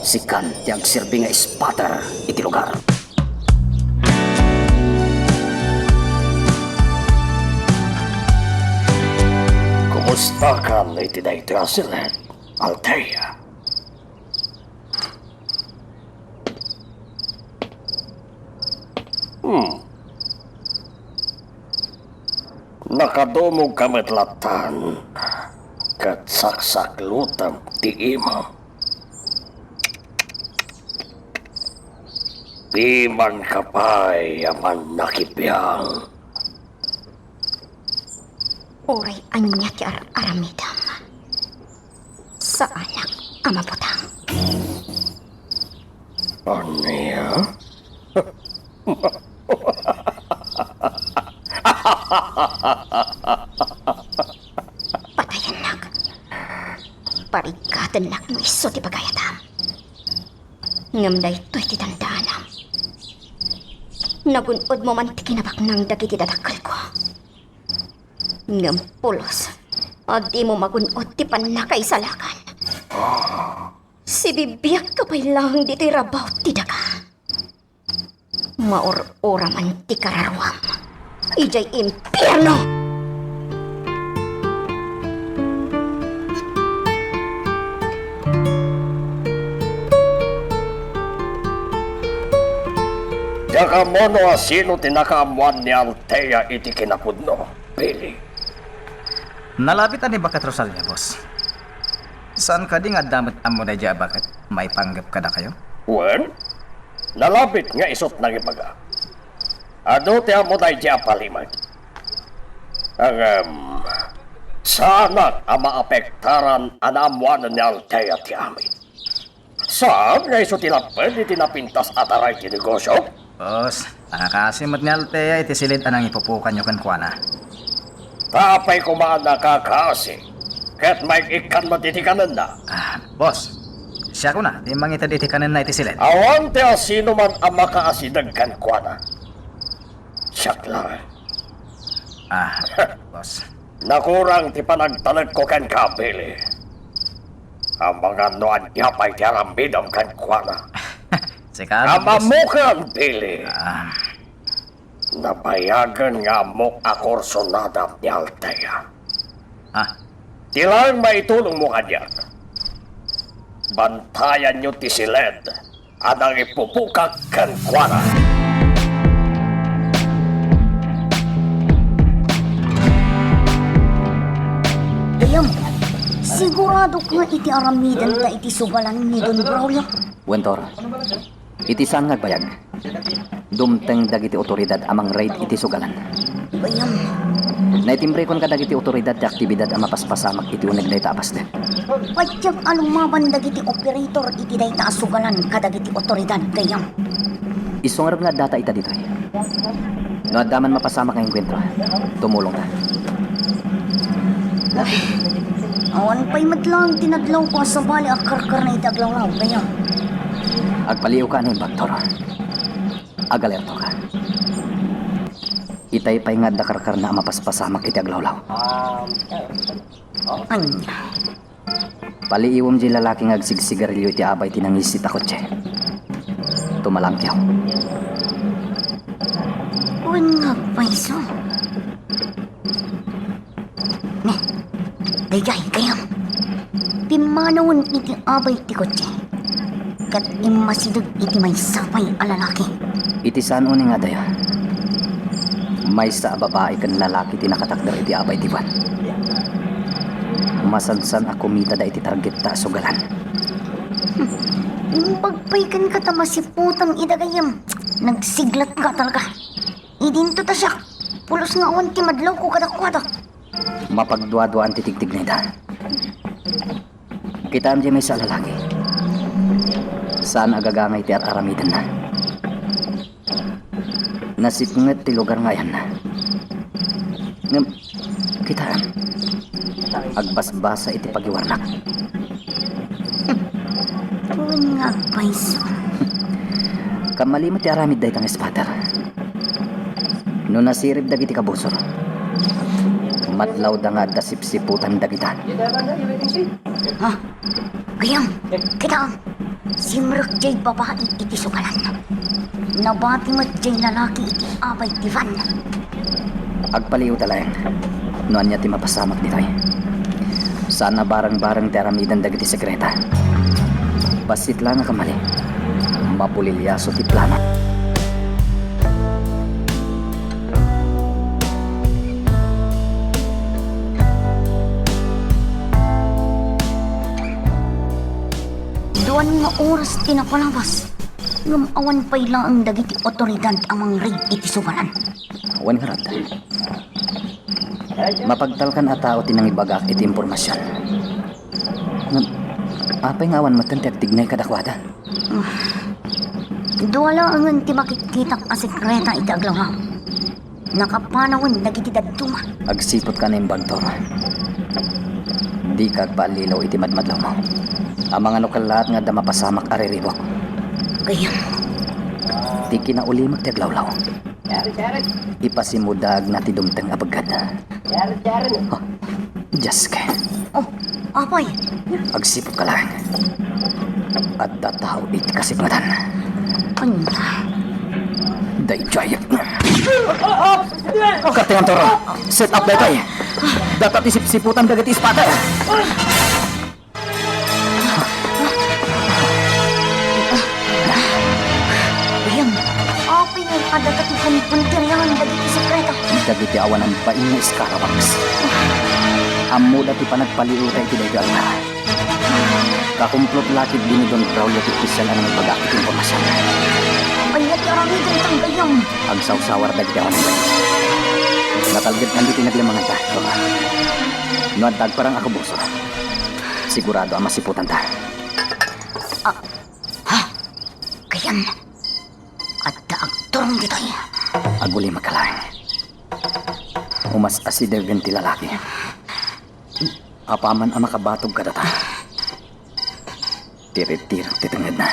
sikan ti agserbi nga spotter iti lugar. Kumustakan iti daytoy a siled, Althea? Hmm. Nakadumogka met lattan, ket saksaklutem ti imam. Pimanka pay a mannakibiang. Uray ania ti ar-aramidem, saanak a mabutang. Ania? Patayennak. Parigatennak no isu ti pagayatam. Ngem daytoy ti dandanam. Nagun-odmo man ti kinabaknang dagiti dadakkelko. Ngem pulos a dimo magun-od ti pannakaisalakan. Sibibiagka pay laeng ditoy rabaw ti daga. Maur-ura man ti kararuam idiay impierno! Diak ammo no asino ti nakaammoan ni Althea iti kinapudno, Billy. Nalabit a ni Baket Rosalia, boss. Saan kadi nga adda met ammo daydiay a baket maipanggep kadakayo? Wen, nalabit nga isut' nangibaga. Adu ti ammo daydiay a palimek. Ngem, saanak a maapektaran a naammoanen ni Althea ti amin. Saan nga isu ti lapped iti napintas a taray ti negosio? Boss, nakakaasi met ni Althea iti siled a nangipupukanyo kenkuana. Ta apay koma a nakakaasi, ket maik-ikkan met iti kanenna? Ah, boss, siak una ti mangited iti kanenna iti siled. Awan ti asinoman a makaasideg kenkuana. Siak laeng. Ah, boss. Nakurang ti panagtalekko kenka, Billy. Amangan no ania pay ti aramidem kenkuana. Sika, boss. Ammokan, Billy. Ah. Nabayagen nga ammok a kursunadam ni Althea. Ah. Ti laeng maitulongmo kaniak, bantayanyo ti siled a nangipupukak kenkuana. Dayam, siguradok nga iti aramidenta iti sugalan ni Don Braulio. Wen, Tor, iti saan nga agbayag, dumteng dagiti otoridad a mang-raid iti sugalan. Dayam. Naitimbrikon kadagiti otoridad ti aktibidad a mapaspasamak iti uneg dayta a pasdek. Patiek a lumaban dagiti operator iti dayta a sugalan kadagiti otoridad, Dayam. Isu ngarud nga addata ita ditoy. No adda man mapasamak nga engkuentro, tumulongka. Awan pay met laeng ti nadlawko a sabali a karkarna iti aglawlaw, gayam. Agpaliiwka a naimbag, Toro. Agalertoka. Itay pay nga adda karkarna a mapaspasamak iti aglawlaw. Ania? Paliiwem diay lalaki nga agsigsigarilio iti abay ti nangisit a kotse. Tumalangkew. Wen nga agpayso. Ne, daydiay, gayam. Pimmanawen iti abay ti kotse. Ket immasideg iti maysa pay a lalaki. Iti saan unay nga adayo, maysa a babai ken lalaki ti nakatakder iti abay ti van. Masansan a kumitada iti targetta a sugalan. Hmm. Imbag pay kenka ta masiputan ida, gayam. Nagsiglatka talaga. Idinto ta siak, pulos nga awan ti madlawko kadakuada. Mapagduaduaan ti tigtignayda. Kitaem diay maysa a lalaki. Saan a gagangay ti ar-aramidenna. Nasipnget ti lugar nga ayanna. Ngem, kitaem, agbasbasa iti pagiwarnak. Wen nga agpayso. Kammali met ti aramid dayta nga spatter. No nasirib dagiti kabusor, madlawda nga adda sipsiputan dagita. Ha? Gayam, kitaem, simrek diay babai iti sugalan. Nabati met diay lalaki iti abay ti van. Agpaliiwta laeng no ania ti mapasamak ditoy. Saan a barengbareng ti aramiden dagiti sekreta. Bassit laeng a kammali, mapuliliaso ti plano. Duan nga oras ti napalabas, ngem awan pay laeng dagiti awtoridad a mangrid iti sugalan. Wen ngarud, mapagtalkan a tao ti nangibagak iti impormasion. Ngem, apay nga awan metten ti agtignay kadakuada? Dua laengen ti makikkitak a sekreta iti aglawlaw. Nakapanawen dagiti dadduma. Agsiputka a naimbag, Toro. Dika agpaallilaw iti madmadlawmo. Amangan no kellaat nga adda mapasamak a riribuk. Gayam. Ti kinaulimek ti aglawlaw, ipasimudaagna ti dumteng a beggad. Oh, Dios, ke. Oh, apay? Agsiputka laeng. Adda tao iti kasipngetan. Ania? Daydiay. Kartengan, Toro. Set up daytoy. Data ti sipsiputan dagiti spatter. Gayam, apay nga adda ti punpuntiryahan dagiti sekreto? Dagiti awanan bain nga scarawags. Ammoda ti panagpaliiwda iti daytoy a lugar. Kakumplot la ketdi ni Don Braulio ti opisyal a nangibagak iti impormasion. Ania ti aramidenta, gayam? Agsawsawar dagiti awanan bain. Natalged man ditoy naglemmangan ta, Toro. No adda agparang a kabusor, sigurado a masiputanta. Ah, ha? Gayam, adda agturong ditoy. Agulimek laeng. Umas-asidegen ti lalaki. Apaman a makabatog kadata, tiritirek ti tengngedna.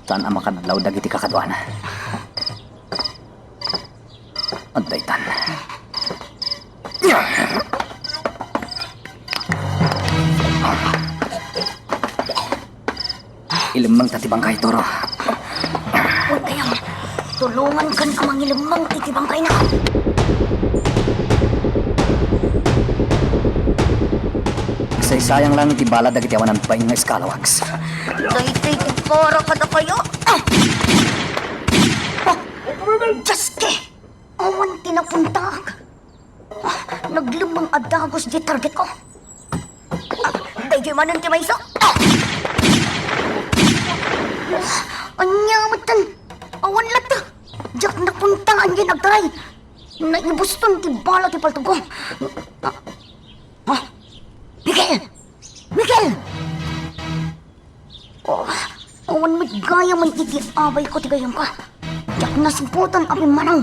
Saan a makadlaw dagiti kakaduana. Adda itan. Ilemmengta ti bangkay, Toro. Wen gayam, tulongankan a mangilemmeng iti bangkayna. Saysayang lang iti bala dagiti awanan bain nga scalawags. Daytoy ti para kadakayo. Ah! Oh, Dios, ke! Awan ti napuntaak. Ah, naglemmeng a dagus ti targetko. Ah, daydiay manen ti maysa. Ah! Ania metten? Awan latta. Diak napuntaan diay agtaray. Naibuston ti bala ti paltogko. Ah, ah, Miguel! Miguel! Oh, awan met gayam iti abayko ti gayamka. Diak nasbutan a pimmanaw.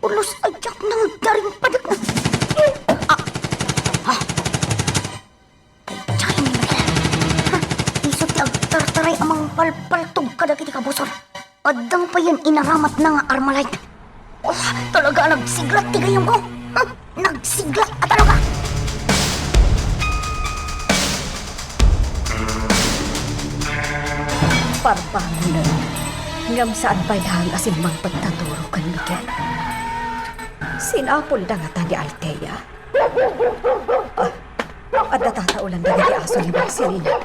Pulos a diak nangdaring padek na. Ah! Ah! Ay, diak ni Miguel. Ha? Isu ti agtartaray a mangpalpaltog kadagiti kabusor. Adda pay yan inaramatna nga Armalite. Oh, talaga a nagsiglat ti gayamko. Huh? Nagsiglat a talaga. Parbangonen. Ngem saan pay laeng a simmangpet ta Toro ken Miguel. Sinapulda ngata ni Althea. Ah, adda tataolan dagiti aso ni Marcelina.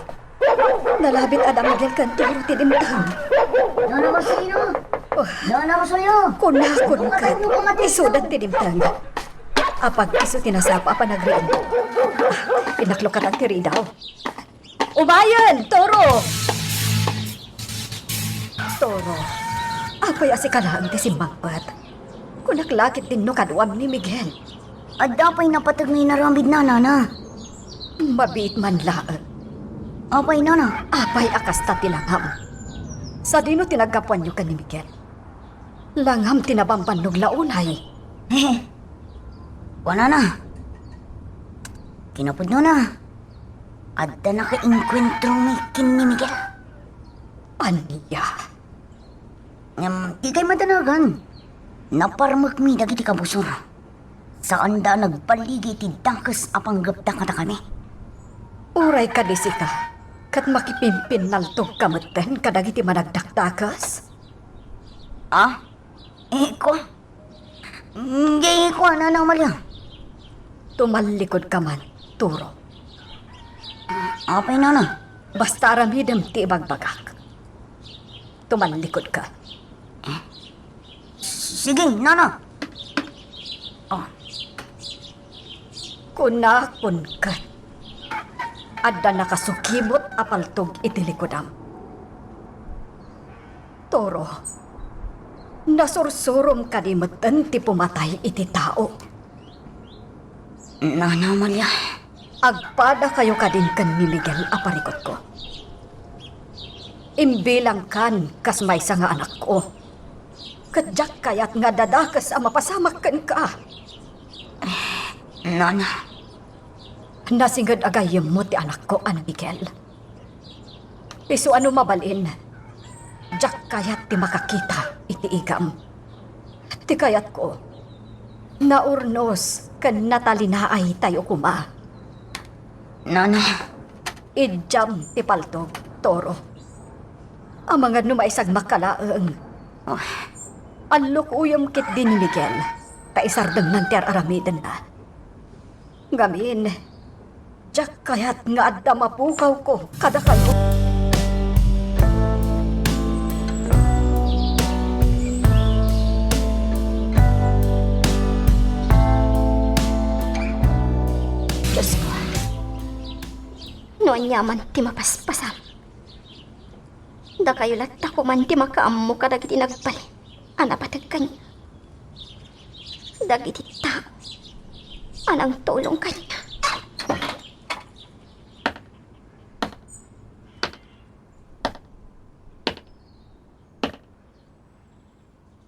Nalabit a da Miguel ken Toro ti dimteng. Nana Marcelina! Oh. Nana Marcelina! Kunakon ket, isuda ti dimteng. Apag isu ti nasapa a panagriin. Ah, pinaklukatan ti ridaw. Umayen, Toro! Toro, apay a sika laeng ti simmangpet? Kunak la ketdin no kaduam ni Miguel. Adda pay napateg nga inaramidna, nana. Mabiit man laeng. Apay, nana? Apay a kasta ti langam? Sadino ti naggapuanyo ken ni Miguel? Langam ti nabambannog la unay? Hehe. Kuanana. Kinapudnona, adda nakaenkuentromi ken ni Miguel. Ania? Ngem, dikay madanagan. Naparmekmi dagiti kabusor. Saanda a nagballigi iti dakes a panggepda kadakami. Uray kadi sika, ket makipimpinnaltogka metten kadagiti managdakdakes? Ah? Eh, kua? Di kua, Nana Amalia. Tumallikudka man, Toro. Apay, nana? Basta aramidem ti ibagbagak. Tumallikudka. Eh? Sige, nana. Oh. Kunakon ket, adda nakasukibot a paltog iti likudam. Toro, nasursurom kadi metten ti pumatay iti tao? Nana Amalia. Agpadakayo kadin ken ni Miguel a parikutko. Imbilangkan kas maysa nga anakko. Ket diak kayat nga adda dakes a mapasamak kenka. Nana. Nasinged a gayyemmo ti anakko a ni Miguel. Isu a no mabalin, diak kayat ti makakita iti igam. Ti kayatko, naurnos ken natalinaay tayo koma. Nana. Idiam ti paltog, Toro. Amangan no maisagmakka laeng. Oh. Allukuyem ketdi ni Miguel, ta isardengnan ti ar-aramidenna. Ngamin, diak kayat nga adda mapukawko kadakayo. Diosko, no aniaman ti mapaspasam, dakayo latta koman ti makaammo kadagiti nagbalin a napateg kaniak. Dagiti tao a nangtulong kaniak.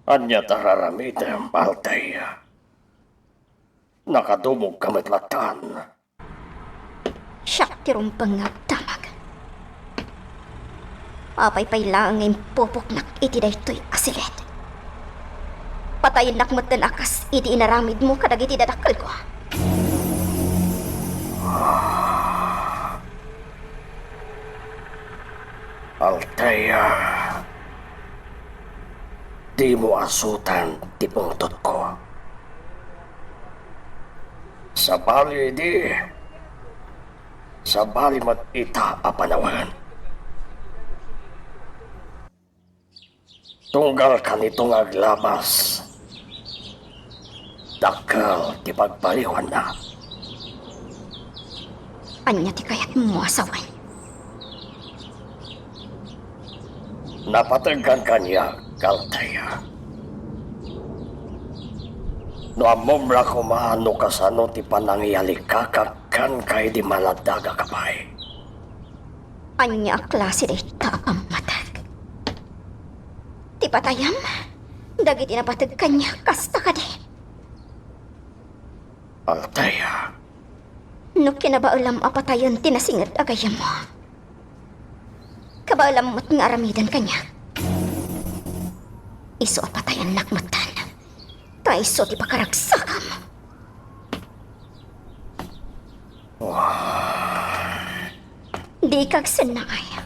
Ania ti ar-aramidem, Althea? Nakadumogka met lattan. Siak ti rumbeng nga agdamag. Apay pay laeng nga impupoknak iti daytoy a siged? Patayennak metten a kas iti inaramidmo kadagiti dadakkelko. Althea, dimo asutan ti pungtotko. Sabali idi, sabali met ita a panawen. Tunggal kanito nga aglabas, dakkel ti pagbaliwanna. Ania ti kayatmo a sawen? Napateg kaniak, Althea. No ammom la koma no kasano ti panangiyalikak kenka idi maladaga ka pay. Ania a klase dayta a pammateg? Ti Patayam? Dagiti napateg kaniak, kasta kadi? Althea. No kinabaelam a patayen ti nasinged a gayyemmo, kabaelam met nga aramiden kaniak. Isu a patayennak metten, ta isu ti pakaragsakam. Dika agsennaay,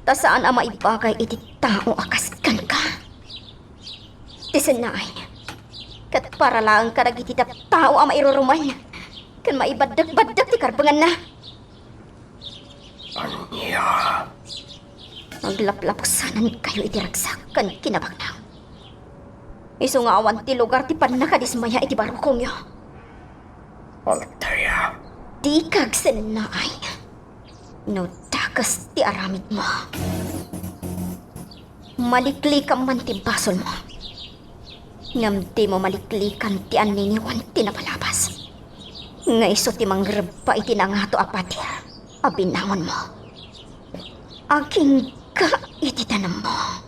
ta saan a maibagay iti tao a kas kenka. Ti sennaay, ket para laeng kadagiti tattao a mairurumeng ken maibaddekbaddek ti karbenganna. Ania? Aglaplapsanankayo iti ragsak ken kinabagnak. Isu nga awan ti lugar ti pannakadismaya iti barukongyo. Althea. Dika agsennaay. No dakes ti aramidmo, maliklikam man ti basolmo. Ngem dimo maliklikan ti anniniwan ti napalabas, nga isu ti mangrebba iti nangato a pader a binangonmo. Agingga iti tanemmo.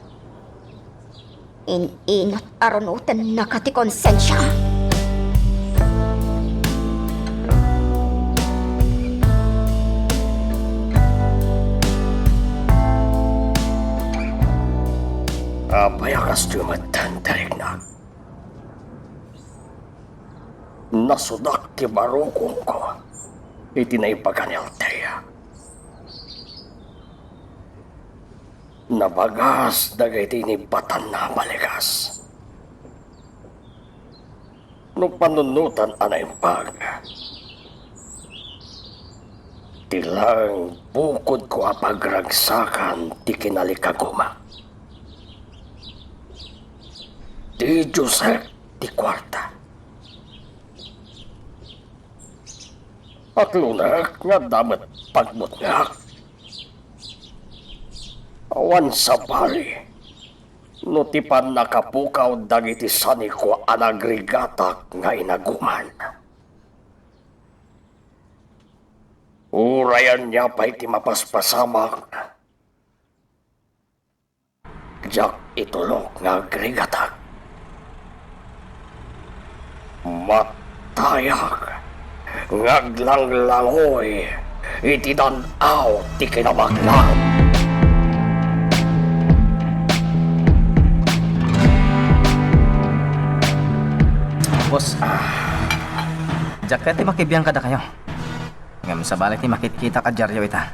In-inut a runotennaka ti konsensiam. Apay a kastoy met ti riknak? Nasudak ti barukongko iti naibaga ni Althea. Nabagas dagiti inibatanna a balikas. No pannunotan a naimbag, ti laeng bukodko a pagragsakan ti kinalikaguma. Ti Joseph ti kuarta. Atlonek nga adda met pagbutngak. Awan sabali no ti pannakapukaw dagiti saniko a nagrigatak nga inaguman. Uray ania pay ti mapaspasamak, diak itulok nga agrigatak. Matayak nga aglanglangoy iti dan-aw ti kinabagnak. Boss, diak kayat ti makibiang kadakayo. Ngem sabali ti makitkitak a diario ita.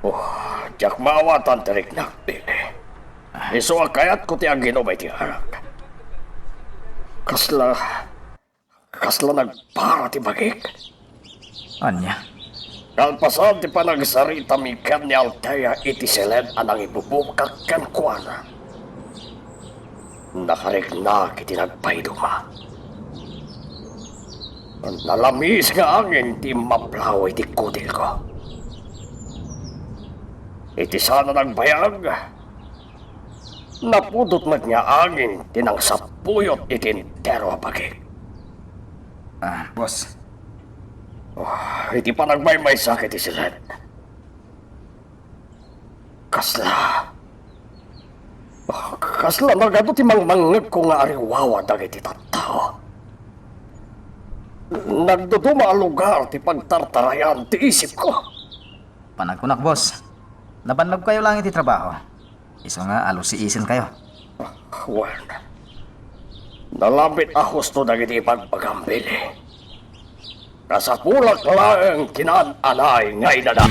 Oh, diak maawatan ti riknak, Billy. Isu a kayatko ti aginum iti arak. Kasla, kasla nagpara ti bagik. Ania? Kalpasan ti panagsarita mi ken ni Althea iti siled a nangibubukak kenkuana, nakariknak iti nagpaiduma. Nalamis nga angin ti immaplaw iti kudilko. Iti saan a nagbayag, napudot met nga angin ti nangsapuyot iti entero a bagik. Ah, boss. Oh, iti panagmaymaysak iti siled, kasla, oh, kasla nagadu ti mangmangngegko nga ariwawa dagiti tattao. Nagduduma a lugar ti pagtartarayan ti isipko. Panagkunak, boss, nabannogkayo laeng iti trabaho. Isu nga alusiisenkayo. Wen, nalambit a husto dagiti ibagbagam, Billy. Kasapulak laeng kinaan-anay nga inada.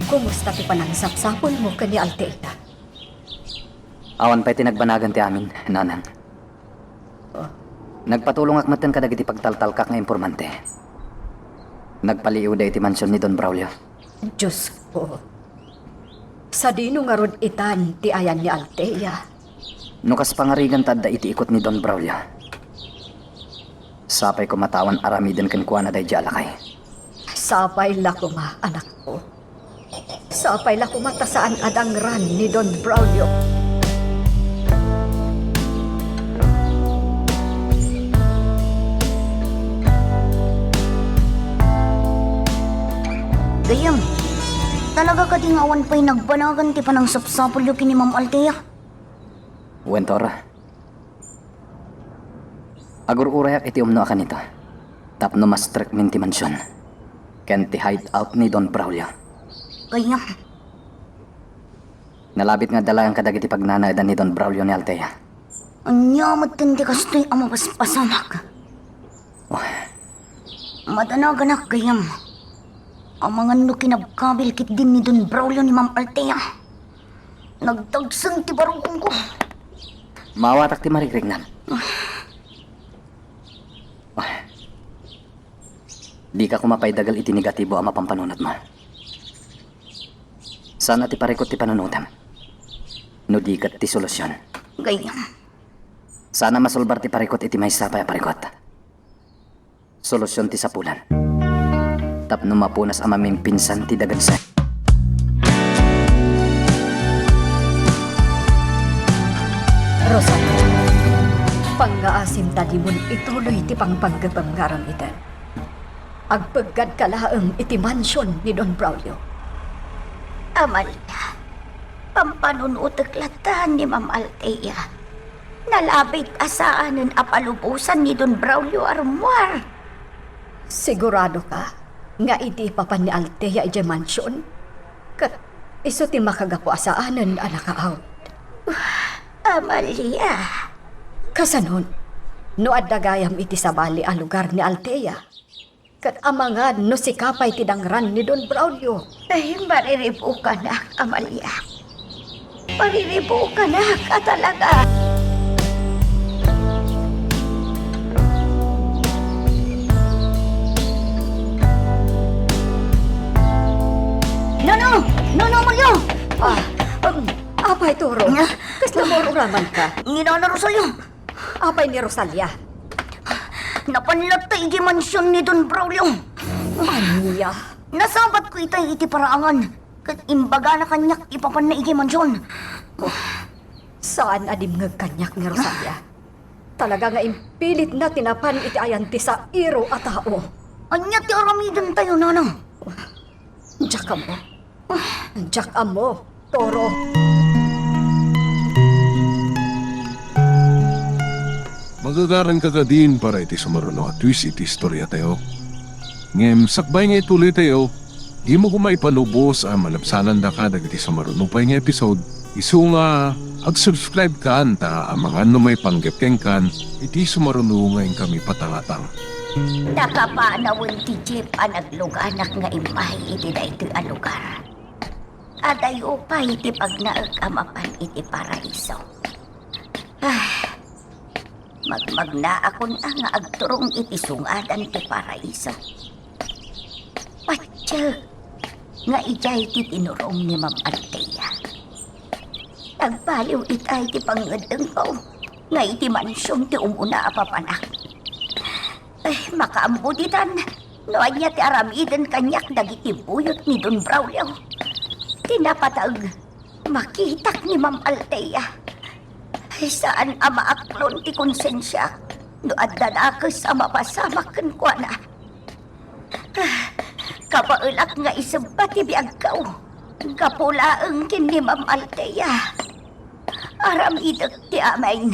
Kumusta ti panangsapsapulmo ken ni Althea? Awan pay ti nagbanagan ti amin, Nanang. Nagpatulongak metten kadagiti pagtaltalkak nga impormante. Nagpaliiwda iti mansion ni Don Braulio. Diosko, sadino ngarud itan ti ayan ni Althea? No kas pangarigan ta adda iti ikot ni Don Braulio, sapay koma ta awan aramiden kenkuana daydiay a lakay. Sapay la koma, anakko. Sapay la koma ta saan a dangran ni Don Braulio. Iyam, talaga kadi nga awan pay nagbanagan ti panangsapsapulyo ken ni Ma'am Althea? Wen, Tor. Agur-urayak iti umno a kanito tapno mastrekmin ti mansion ken ti hideout ni Don Braulio. Kayam. Nalabit nga adda laeng kadagiti pagnanaedan ni Don Braulio ni Althea. Ania met ti kastoy a mapaspasamak? Oh. Madanaganak gayam. Amangan no kinabkabil ketdin ni Don Braulio ni Ma'am Althea. Nagdagseng ti barukongko. Maawatak ti marikriknam. Dika koma pay dagel iti negatibo a mapampanunotmo. Saan a ti parikut ti panunotem, no di ket ti solusion. Gayam. Saan a masolbar ti parikut iti maysa pay a parikut. Solusion ti sapulan. Tapno mapunas a mamimpinsan ti dagansa. Rosario, pangngaasim ta dimon ituloy ti pangpanggepem nga aramiden. Agpeggadka laeng iti mansion ni Don Braulio. Amalia, pampanunotek latta ni Ma'am Althea. Nalabit a saanen a palubosan ni Don Braulio a rummuar. Siguradoka nga idi ipapan ni Althea idiay mansion, ket isu ti makagapu a saanen a naka-out? Amalia. Kasanon, no adda gayam iti sabali a lugar ni Althea, ket amangan no sika pay ti dangran ni Don Braulio. Ay, mariribukanak, Amalia. Mariribukanak a talaga. Nono! Nono Mario! Ah, um, apay, Toro? Nya? Kasla mururaman ka? Ni Nono Rosario. Apay ni Rosalia? Napan latta iti mansion ni Don Braulio. Ania? Nasabatko itay iti paraangan. Ket imbagana kaniak ipapanna iti mansion. Oh, saan a dimngeg kaniak ni Rosalia. Talaga nga impilitna ti napan iti ayan ti sairo a tao. Ania ti aramidentayo, Nana? Diak ammo. Diak ammo, Toro. Magagaranka kadin para iti sumaruno a twist iti istoriatayo. Ngem sakbay nga ituloytayo, dimo koma ipalubos a malabsanandaka dagiti sumaruno pay nga episode, isu nga ag-subscribe kan ta amangan no maipanggep kenkan iti sumaruno nga inkami patangatang. Nakapanawen ti jeep a nagluganak nga immay iti daytoy a lugar. Adayo pay ti pagnaek a mapan iti paraiso. Ah, magmagnaakon a nga agturong iti sungadan ti paraiso. Patiek nga idiay ti tinurong ni Ma'am Althea. Nagbaliw itay ti pangngeddengko nga iti mansion ti umuna a papanak. Eh, makaammo ditan no ania ti aramiden kaniak dagiti buyot ni Don Braulio. Ti napateg, makitak ni Ma'am Althea. Ay, saan a maaklon ti konsensiak no adda dakes a mapasamak kenkuana. Ah, kabaelak nga isebba ti biagko gapu laeng ken ni Ma'am Althea. Aramidek ti amin.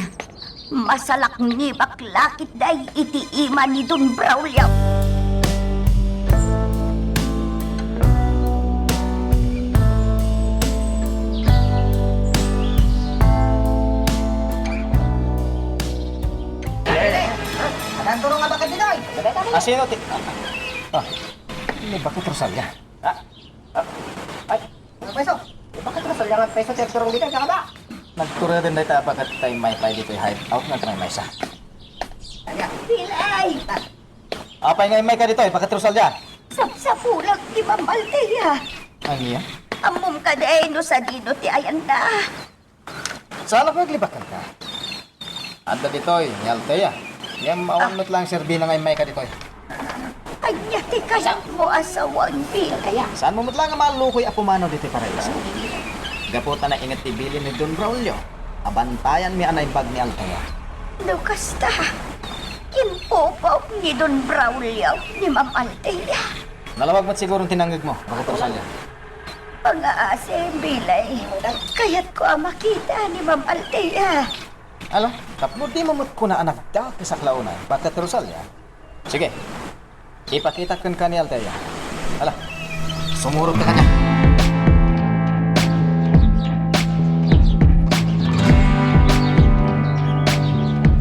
Masalaknibak la ketdi iti ima ni Don Braulio. Asino ti, ah, ah, ni Bakit Rosalia? Ah, ah, ay, Bakit Rosalia nga pwesto ti agturong dita, kaka ba? Nagtureden dayta a bakit ta immay pay ditoy hideout nga agmaymaysa. Pilay! Apay nga immay ka ditoy, Bakit Rosalia? Sapsapulak ti Ma'am Althea. Ania? Ammom kadi no sadino ti ayanna? Saan a aglibak kenka? Adda ditoy ni Althea. Ngem awan met laeng serbina nga immay ka ditoy. Ania ti kayatmo a sawen, Bilay? Saanmo met laeng a malukoy a pumanaw ditoy paraiso? Gapu ta nainget ti bilin ni Don Braulio a bantayanmi a naimbag ni Althea. No kasta, ginpupuok ni Don Braulio ni Ma'am Althea. Nalawag met siguro ti nangngegmo, Baket Rosalia. Pangasim, bilay. Kayatko a makita ni Ma'am Althea. Ala, tapno dimo met kuna a nagdakes a klaonan, Baket Rosalia. Sige, ipakitak kenka ni Althea. Ala, sumurot ka kaniak.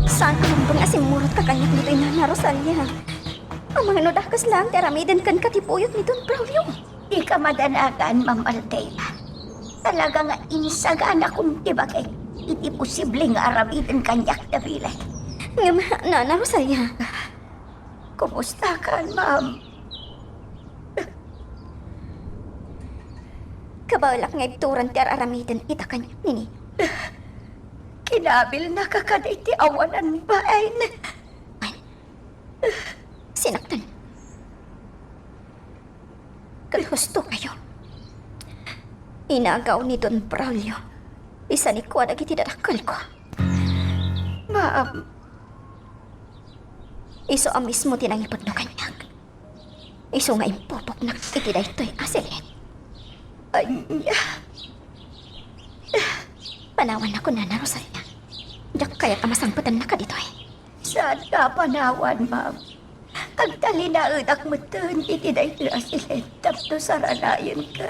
Saan a rumbeng a simmurot ka kaniak ditoy, Nana Rosalia? Amangan no dakes laeng ti aramiden kenka ti buyot ni Don Braulio. Dika madanagan, Ma'am Althea. Talaga nga insaganakon ti bakek iti posible nga aramiden kaniak, bilay. Ngem, Nana Rosalia. Kumustakan, ma'am? Kabaelak nga ibturan ti ar-aramiden ita kaniak, Nini. Kinabilnaka kadagiti awanan bain. Sinaktan. Ket husto kayo. Inagaw ni Don Braulio ti sanikua dagiti dadakkelko. Ma'am. Isu a mismo ti nangipudno kaniak. Isu nga impupoknak iti daytoy a siled. Ania? Panawannakon, Nana Rosalia. Diak kayat a masangpetennaka ditoy. Saanka a panawan, ma'am. Agtalinaedak metten iti daytoy a siled tapno saranayenka.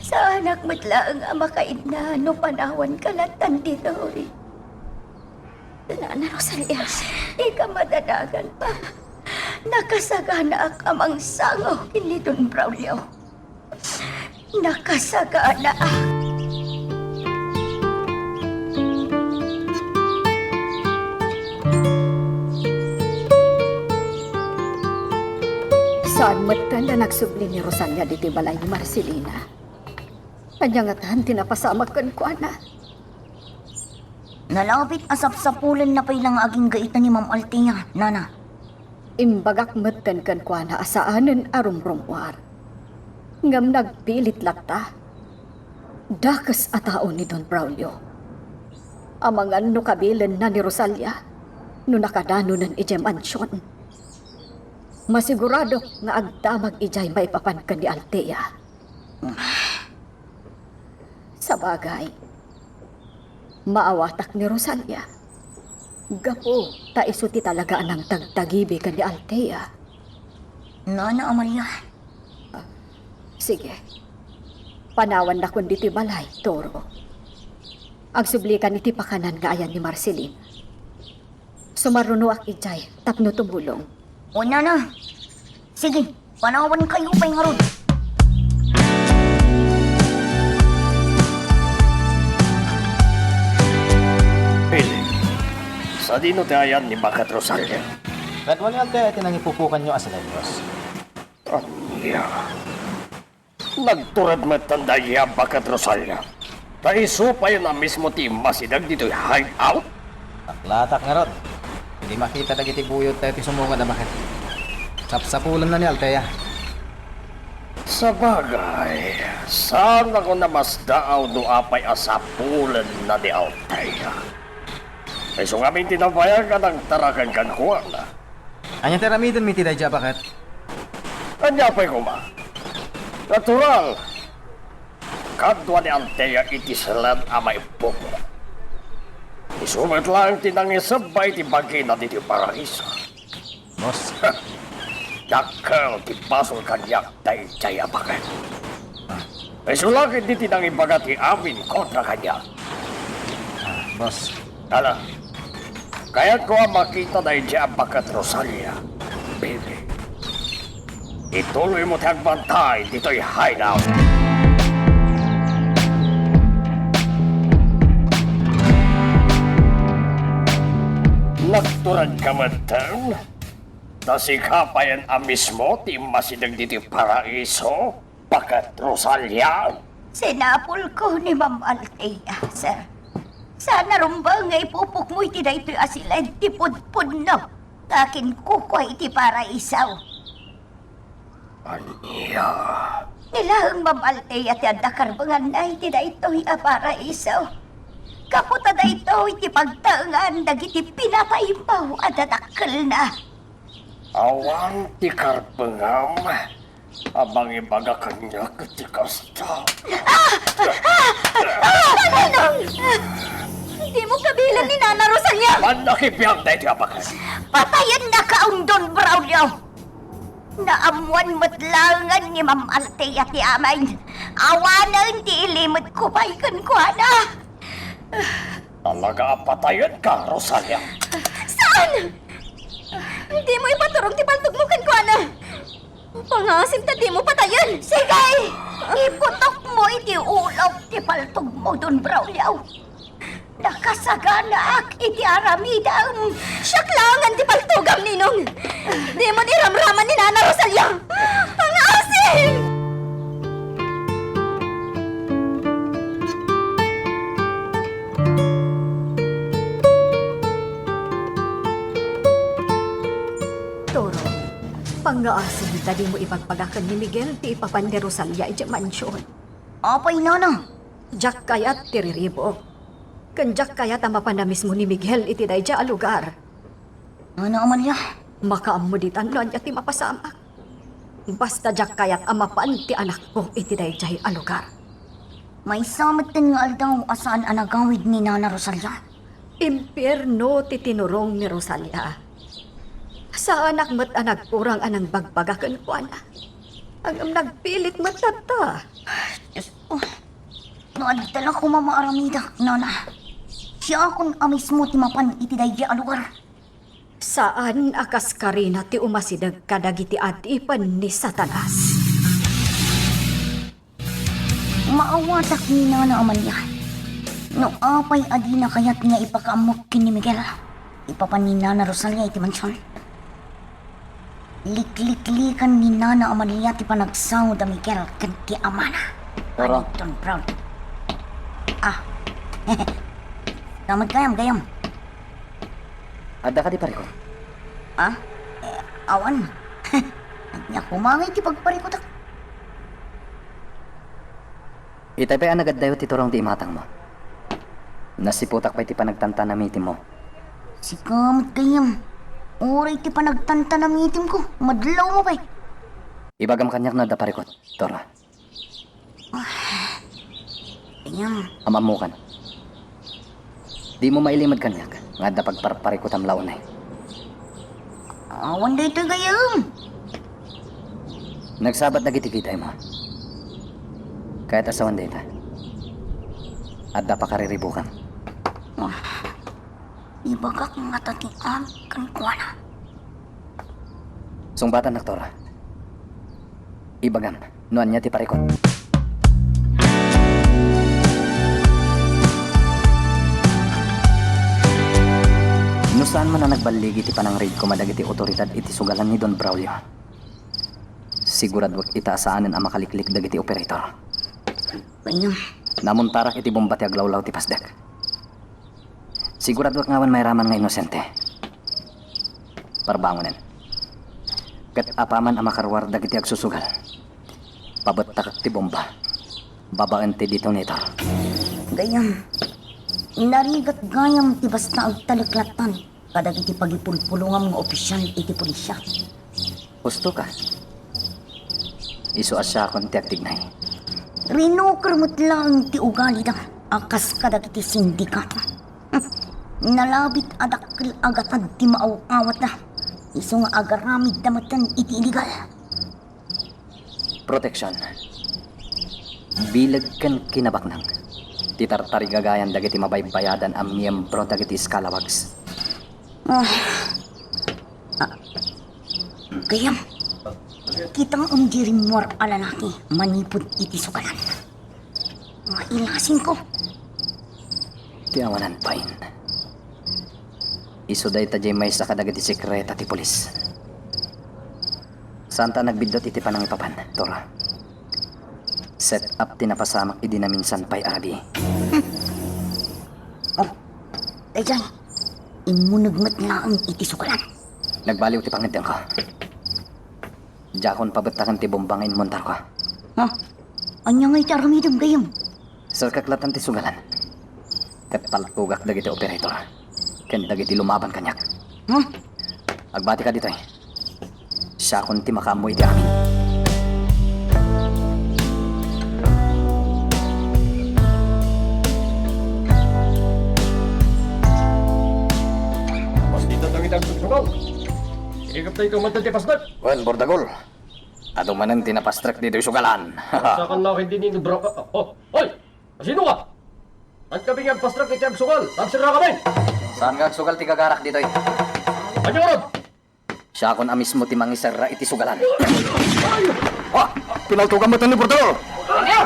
Saanak met laeng a makainna no panawanka lattan ditoy. Nana Rosalia. Dika madanagan, ma'am. Nakasaganaak a mangsango ken ni Don Braulio. Nakasaganaak. Saan metten a nagsubli ni Rosalia ditoy balay ni Marcelina. Ania ngatan ti napasamak kenkuana? Nalabit a sapsapulenna pay la nga agingga ita ni Ma'am Althea, Nana. Imbagak metten kenkuana a saanen a rumrumuar. Ngem nagpilit latta. Dakes a tao ni Don Braulio. Amangan no kabilenna ni Rosalia no nakadanonen idiay mansion. Masiguradok nga agdamag idiay maipapan ken ni Althea. Sabagay, maawatak ni Rosalia. Gapu ta isu ti talaga a nangtagtagibi ken ni Althea. Nana Amalia. Ah, sige. Panawannakon ditoy balay, Toro. Agsublikan iti pakanan nga ayan ni Marcelina. Sumarunoak idiay tapno tumulong. O, Nana. Sige, panawankayo pay ngarud. Pili, sadino ti ayan ni Baket Rosalia? Kadua ni Althea ti nangipupokanyo a siled, boss. Ania? Nagtured metten dayta a Baket Rosalia. Ta isu payen a mismo ti immasideg ditoy hideout? Naklatak ngarud. Idi makita dagiti buyot tayo ti sumungad a baket. Sapsapulenna ni Althea. Sabagay, saanakon a masdaaw no apay a sapulenna ni Althea. Isu ngamin ti nabayag a nangtaraken kenkuana. Ania ti aramidenmi iti daydiay a baket? Ania pay koma? Natural. Kadua ni Althea iti siled a maipupo. Isu met laeng ti nangisebbay iti bagina ditoy Paraiso. Boss. Dakkel ti basol kaniak daydiay a baket. Ah. Isu la ketdi ti nangibaga ti amin kontra kaniak. Ah, boss. Ala, kayatko a makita daydiay a Baket Rosalia, baby. Ituloymo ti agbantay ditoy hideout. Nagturedka metten? Ta sika payen a mismo ti immasideg ditoy Paraiso? Baket Rosalia? Sinapulko ni Ma'am Althea, sir. Saan a rumbeng nga ipupokmo iti daytoy a siled ti pudpudno nga akinkukua iti Paraiso. Ania? Ni laeng Ma'am Althea ti adda karbenganna iti daytoy a Paraiso. Gapu ta daytoy ti pagtaengan dagiti pinataymo a dadakkelna. Awan ti karpengam a mangibaga kaniak iti kasta. Dimo kabilen ni Nana Rosalia. Manakibiag daytoy a baket. Patayenna ka, Don Braulio. Naammoan met laengen ni Ma'am Althea ti amin. Awanen ti ilimetko pay kenkuana. Talaga a patayenka, Rosalia. Saan? Dimo ipaturong ti paltogmo kenkuana. Pangasim ta dimo patayen. Sige! Iputokmo iti ulok ti paltogmo, Don Braulio. Nakasaganaak iti aramidem. Siak laengen ti paltogam, Ninong. Dimo iramraman ni Nana Rosalia. Pangasim! Toro, pangngaasim ta dimo ibagbaga ken ni Miguel ti ipapan ni Rosalia idiay mansion. Apay, Nana? Diak kayat ti riribuk. Ken diak kayat a mapan a mismo ni Miguel iti daydiay a lugar. Nana Amalia? Makaammo ditan no ania ti mapasamak. Basta diak kayat a mapan ti anakko iti daydiay a lugar. Maysa metten nga aldaw a saan a nagawid ni Nana Rosalia. Impierno ti tinurong ni Rosalia. Saanak met a nagkurang a nangbagbaga kenkuana. Ngem nagpilit met tatta. Diyos ko, no adda la koma maaramidak, Nana. Siakon a mismo ti mapan iti daydiay a lugar. Saan a kas karina ti umasideg kadagiti adipen ni Satanas. Maawatak ni Nana Amalia. No apay a dina kayat nga ipakaammok ken ni Miguel, ipapan ni Nana Rosalia iti mansion. Likliklikan ni Nana Amalia ti panagsango da Miguel ken ti amana. Toro. Paniton, proud. Ah. Salamat gayam, gayam. Adda kadi parikut? Ah? Eh, awan. Ania koma ngay ti pagparikutak? Itay pay a nagaddayo ti turong ti imatangmo. Nasiputak pay ti panagtantanamitimmo. Sika met gayam. Uray ti panagtantanamitimko, madlawmo pay. Ibagam kaniak no adda parikut, Tora. Gayam. Am-ammokan. Dimo mailimed kaniak nga adda pagparparikutam la unay. Awan daytoy gayam. Nagsabat dagiti kidaymo. Kayat a sawen dayta. Adda pakariribukam. Ah, ibagak ngata ti amin kenkuana. Sungbatannak, Tora. Ibagam no ania ti parikut. No saan man a nagballigi ti panangriid koma dagiti awtoridad iti sugalan ni Don Braulio, siguraduek ita a saanen a makaliklik dagiti operator. Namuntarak iti bomba ti aglawlaw ti pasdek. Siguraduek nga awan mairaman nga inosente. Parbangonen. Ket apaman a makaruar dagiti agsusugal, pabettakek ti bomba babaen ti detonator. Gayam, narigat gayam ti basta agtalek lattan kadagiti pagipulpulongam nga opisial iti pulisya. Husto ka. Isu a siakon ti agtignay. Rinuker met laeng ti ugalida a kas kadagiti sindikato. Nalabit a dakkel a gatad ti maaw-awatda. Isu nga agaramidda metten iti iligal. Proteksyon. Bileg ken kinabaknang ti tartarigagayan dagiti mabaybayadan a miyembro dagiti Scalawags. Ah. Ah. Gayam, kitaem diay rimmuar a lalaki manipud iti sugalan. Mailasingko. Ti awanan pay. Isu dayta diay maysa kadagiti sekreta ti pulis. Saanta a nagbiddut iti panangipapan, Tora. Set up ti napasamak idi naminsan pay a rabii. Oh, daydiay. Immuneg met laeng iti sugalan. Nagbaliw ti pangngeddengko. Diakon pabettaken ti bomba nga immontarko. Ha? Ania ngay ti aramidem gayam? Serkak lattan ti sugalan. Ket paltogak dagiti operator ken dagiti lumaban kaniak. Ha? Agbatika ditoy. Siakon ti makaammo iti amin. Pas dita dagiti agsugal. Inigapta ikaw man ti pasdak. Wen, Bordagol. Adu manen ti napastrek ditoy sugalan. Sakan na kay dini bro. Oh, oy! Sino ka? At kami nga agpastrek iti agsugal. Agserra kami! Saan nga agsugal ti gagarak ditoy? Anya ka rod? Siakon a mismo ti mangiserra iti sugalan. Ah! Pinaltugan mo ito ni Bordador!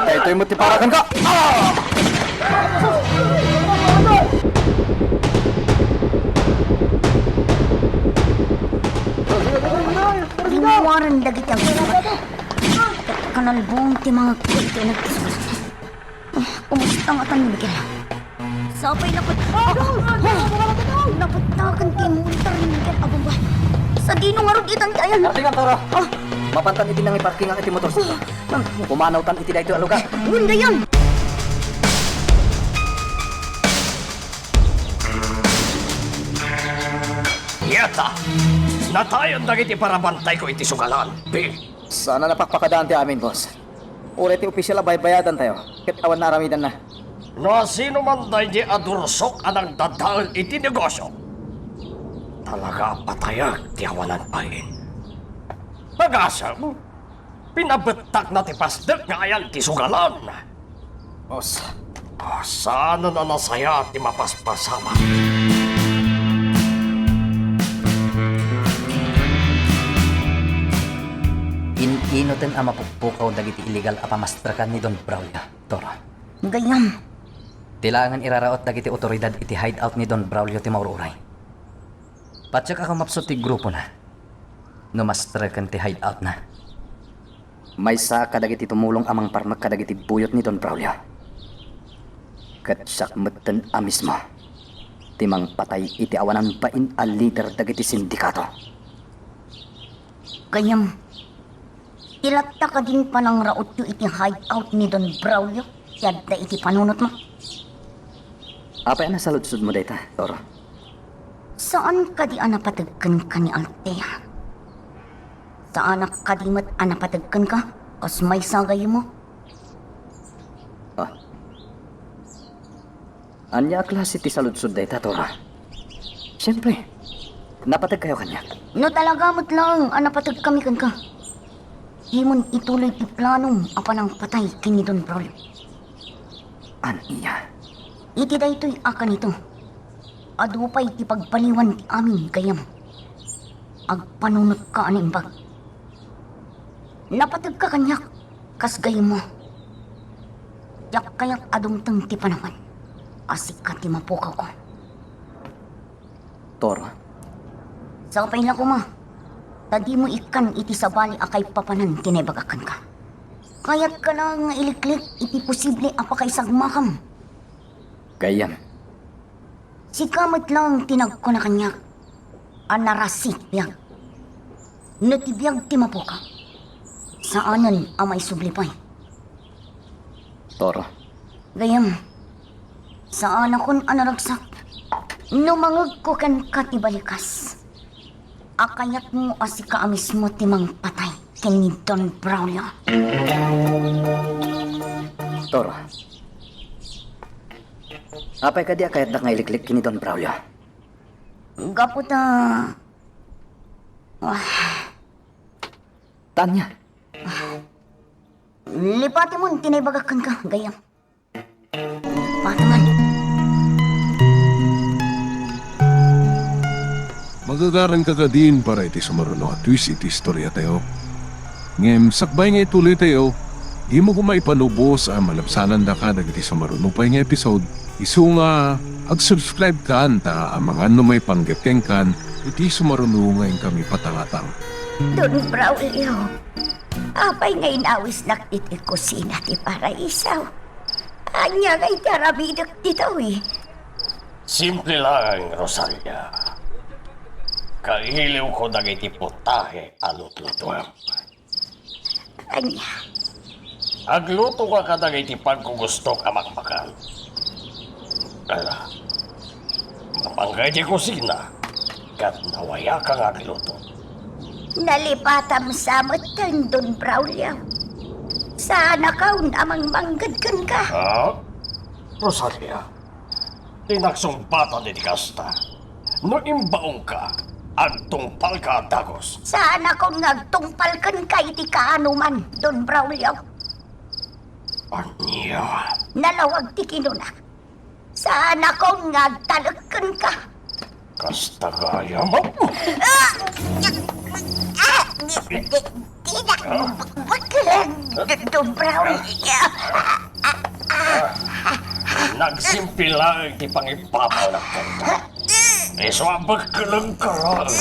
Daytoy mo ti parakan ka! Ah! Ringuaren dagiti agsugal. Ket kanalbong ti mga kuwento nagsugal. Kumusta ngatan ni Miguel? Sapay naput-, ah, ah, naputakan ti montar ni Miguel a bomba. Sadino ngarud itan ti ayan? Arte nga, Toro. Ah. Mapantan iti nangiparking ang iti motorsiklo. Ah. Pumanawtan iti daytoy a lugar. Wen gayam. Yata, natayan dagiti parabantayko iti sugalan, Bill. Saan a napakpakadaan ti amin, boss. Uray ti opisyal a baybayadantayo, ket awan naaramidanna. No sino man daydi a dursok a nagdadael iti negosio, talaga a patayek ti awanan bain. Agasem, pinabettakna ti pasdek nga ayan ti sugalan. Boss. Ah, saanen a nasayaat ti mapaspasamak. In-inoten a mapukpukaw dagiti illegal a pamastrekan ni Don Braulio, Toro. Gayam. Ti laengen iraraot dagiti otoridad iti hideout ni Don Braulio ti maururay. Patiek a kumapsut ti grupona no mastreken ti hideoutna. Maysa kadagiti tumulong a mangparmek kadagiti buyot ni Don Braulio. Ket siak metten a mismo ti mangpatay iti awanan bain a lider dagiti sindikato. Gayam, ti latta kadin panangrautyo iti hideout ni Don Braulio ti adda iti panunotmo? Apay a nasaludsodmo dayta, Toro? Saan kadi a napateg kenka ni Althea? Saanak kadi met a napateg kenka, kas maysa gayammo? Ah. Ania a klase ti saludsod dayta, Toro? Siempre, napategkayo kaniak. No talaga met laeng a napategkami kenka, dimon ituloy ti planom a panangpatay ken ni Don Braulio. Ania? Iti daytoy a kanito, adu pay ti pagbaliwan ti amin gayam. Agpanunotka a naimbag. Napategka kaniak kas gayammo. Diak kayat a dumteng ti panawen a sika ti mapukawko. Toro. Sapay la koma, ta dimo ikkan iti sabali a kaipapanan ti naibagak kenka. Kayatka laeng nga iliklik iti posible a pakaisagmakam. Gayam. Sika met laeng ti nagkuna kaniak a narasi ti biag. No ti biag ti mapukaw, saanen a maisubli pay. Toro. Gayam, saanakon a naragsak no mangegko kenka ti balikas a kayatmo a sika a mismo ti mangpatay ken ni Don Braulio. Toro. Apay kadi a kayatdak nga iliklik ken ni Don Braulio? Gapu ta, ah, Tanya. Lipatemon ti naibagak kenka, gayam. Lipatemon. Magagaranka kadin para iti sumaruno a twist iti istoriatayo. Ngem sakbay nga ituloytayo, dimo koma ipalubos a malabsanandaka dagiti sumaruno pay nga episode. Isu nga, ag-subscribe kan ta amangan no maipanggep kenkan iti sumaruno nga inkami patangatang. Don Braulio, apay nga inawisnak iti kusina ti Paraiso? Ania nga iti aramidek ditoy? Simple laeng, Rosalia. Kailiwko dagiti putahe a lutlutuem. Ania? Agluto ka kadagiti pagkugustok a makmakan. Ala, mapangka iti kusina, ket nawayaka nga agluto. Nalipatam sa metten, Don Braulio. Saanakon a mangmangged kenka. Ah? Rosalia, ti nagsungbatan iti kasta, no imbaonka, agtungpalka a dagus. Saanakon nga agtungpal kenka iti kaanoman, Don Braulio. Ania? Nalawag ti kinuna. Saanakon nga agtalek kenka. Kasta gayam. Ah! Ah! Di, di, dinak bakbakelan, Don Braulio. Nagsimpi laeng ti pangipapawnak kenka. Isu a bakkelanka laeng.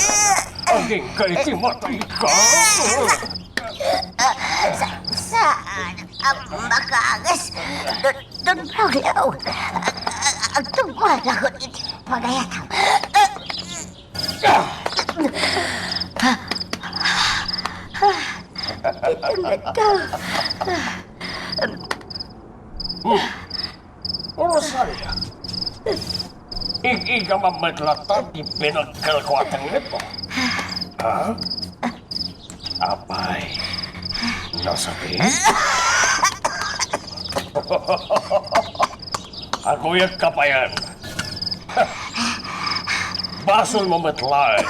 Agingga iti matayka. Sa, saan a makaangas, Don, Don Braulio? Ag-, ag-, agtungpalakon iti pagayatam. Itungedka. Rosalia, ig-igam met latta ti binagkelko a tengngedmo. Ha? Apay, nasakit? Aguyegka payen. Basolmo met laeng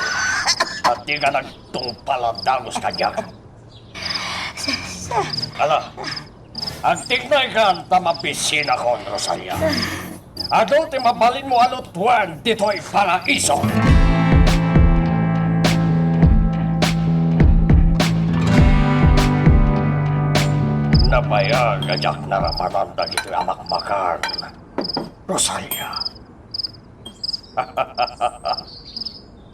a dika nagtungpal a dagus kaniak. Ala, agtiknaykan ta mabisinakon, Rosalia. Adu ti mabalinmo a lutuen ditoy paraiso. Nabayag a diak naramanan dagitoy a makmakan, Rosalia.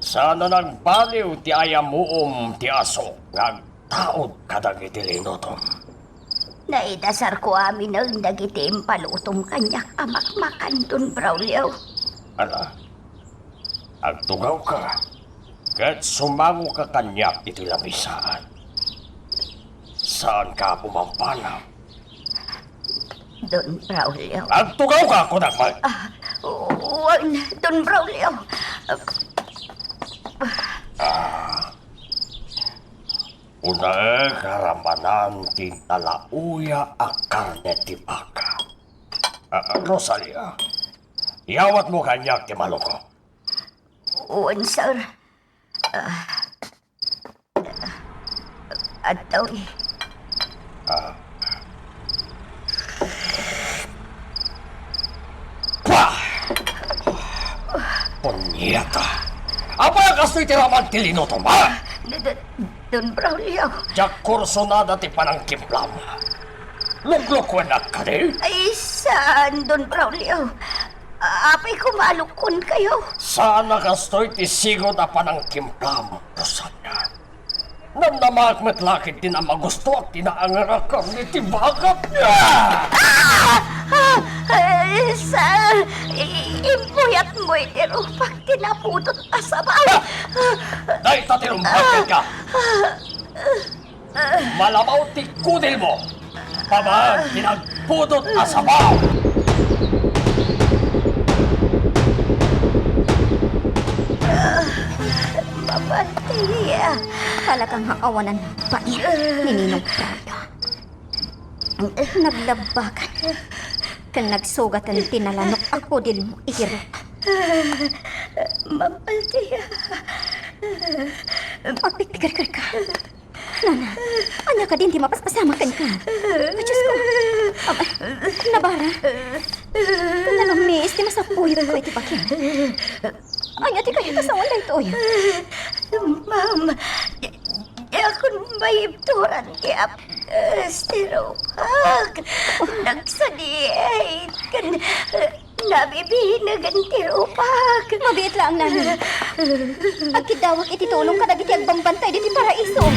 Saan a nagbaliw ti ayamuom ti aso nga agtaud kadagiti linutom. Naidasarko aminen dagiti impalutom kaniak a makmakan, Don Braulio. Ala, agtugawka ket sumangoka kaniak iti lamisaan. Saanka a pumampanam. Don Braulio. Agtugawka, kunak man. Ah, wen, Don Braulio. Ah, unaek a ramanan ti nalaoya a karne ti baka. Ah, Rosalia, yawatmo kaniak ti malukok. Wen, sir. Ah, adtoy. Ah. Pah! Punyeta! Apay a kastoy ti raman ti linutom, ha? D-, d-, Don Braulio. Diak kursunada ti panangkimplam. Luklokuenak kadi? Ay, saan, Don Braulio? Apay koma a lukkuenkayo? Saan a kastoy ti sigud a panangkimplam, Rosalia. Namnamaak met la ket di na magustoak ti naangar a karne ti bakat. Ah! Ah! Ay, sir, i-, impuyatmo iti rupak ti napudot a sabaw. Ah! Dayta ti rumbag kenka. Malamaw ti kudilmo. Pabaen ti nagpudot a sabaw. Mabaltiya. Talaga nga awanan pay ni Ninong Braulio. Naglabbakan ken nagsugatan ti nalanok a kudilmo iti rupak. Mabaltiya. Agpikpikirkirka. Nana, ania kadin ti mapaspasamak kenka? Ay, Diyos ko. Abay, nabara. Nalamiis ti masapuyotko iti bakiak. Ania ti kayatmo a sawen daytoy? Ma'am, di, diakon maibturan ti apnges ti rupak. Nagsadiit ken nabibinegen ti rupak. Mabiit laeng, Nana. Agkiddawak iti tulong kadagiti agbambantay ditoy paraiso.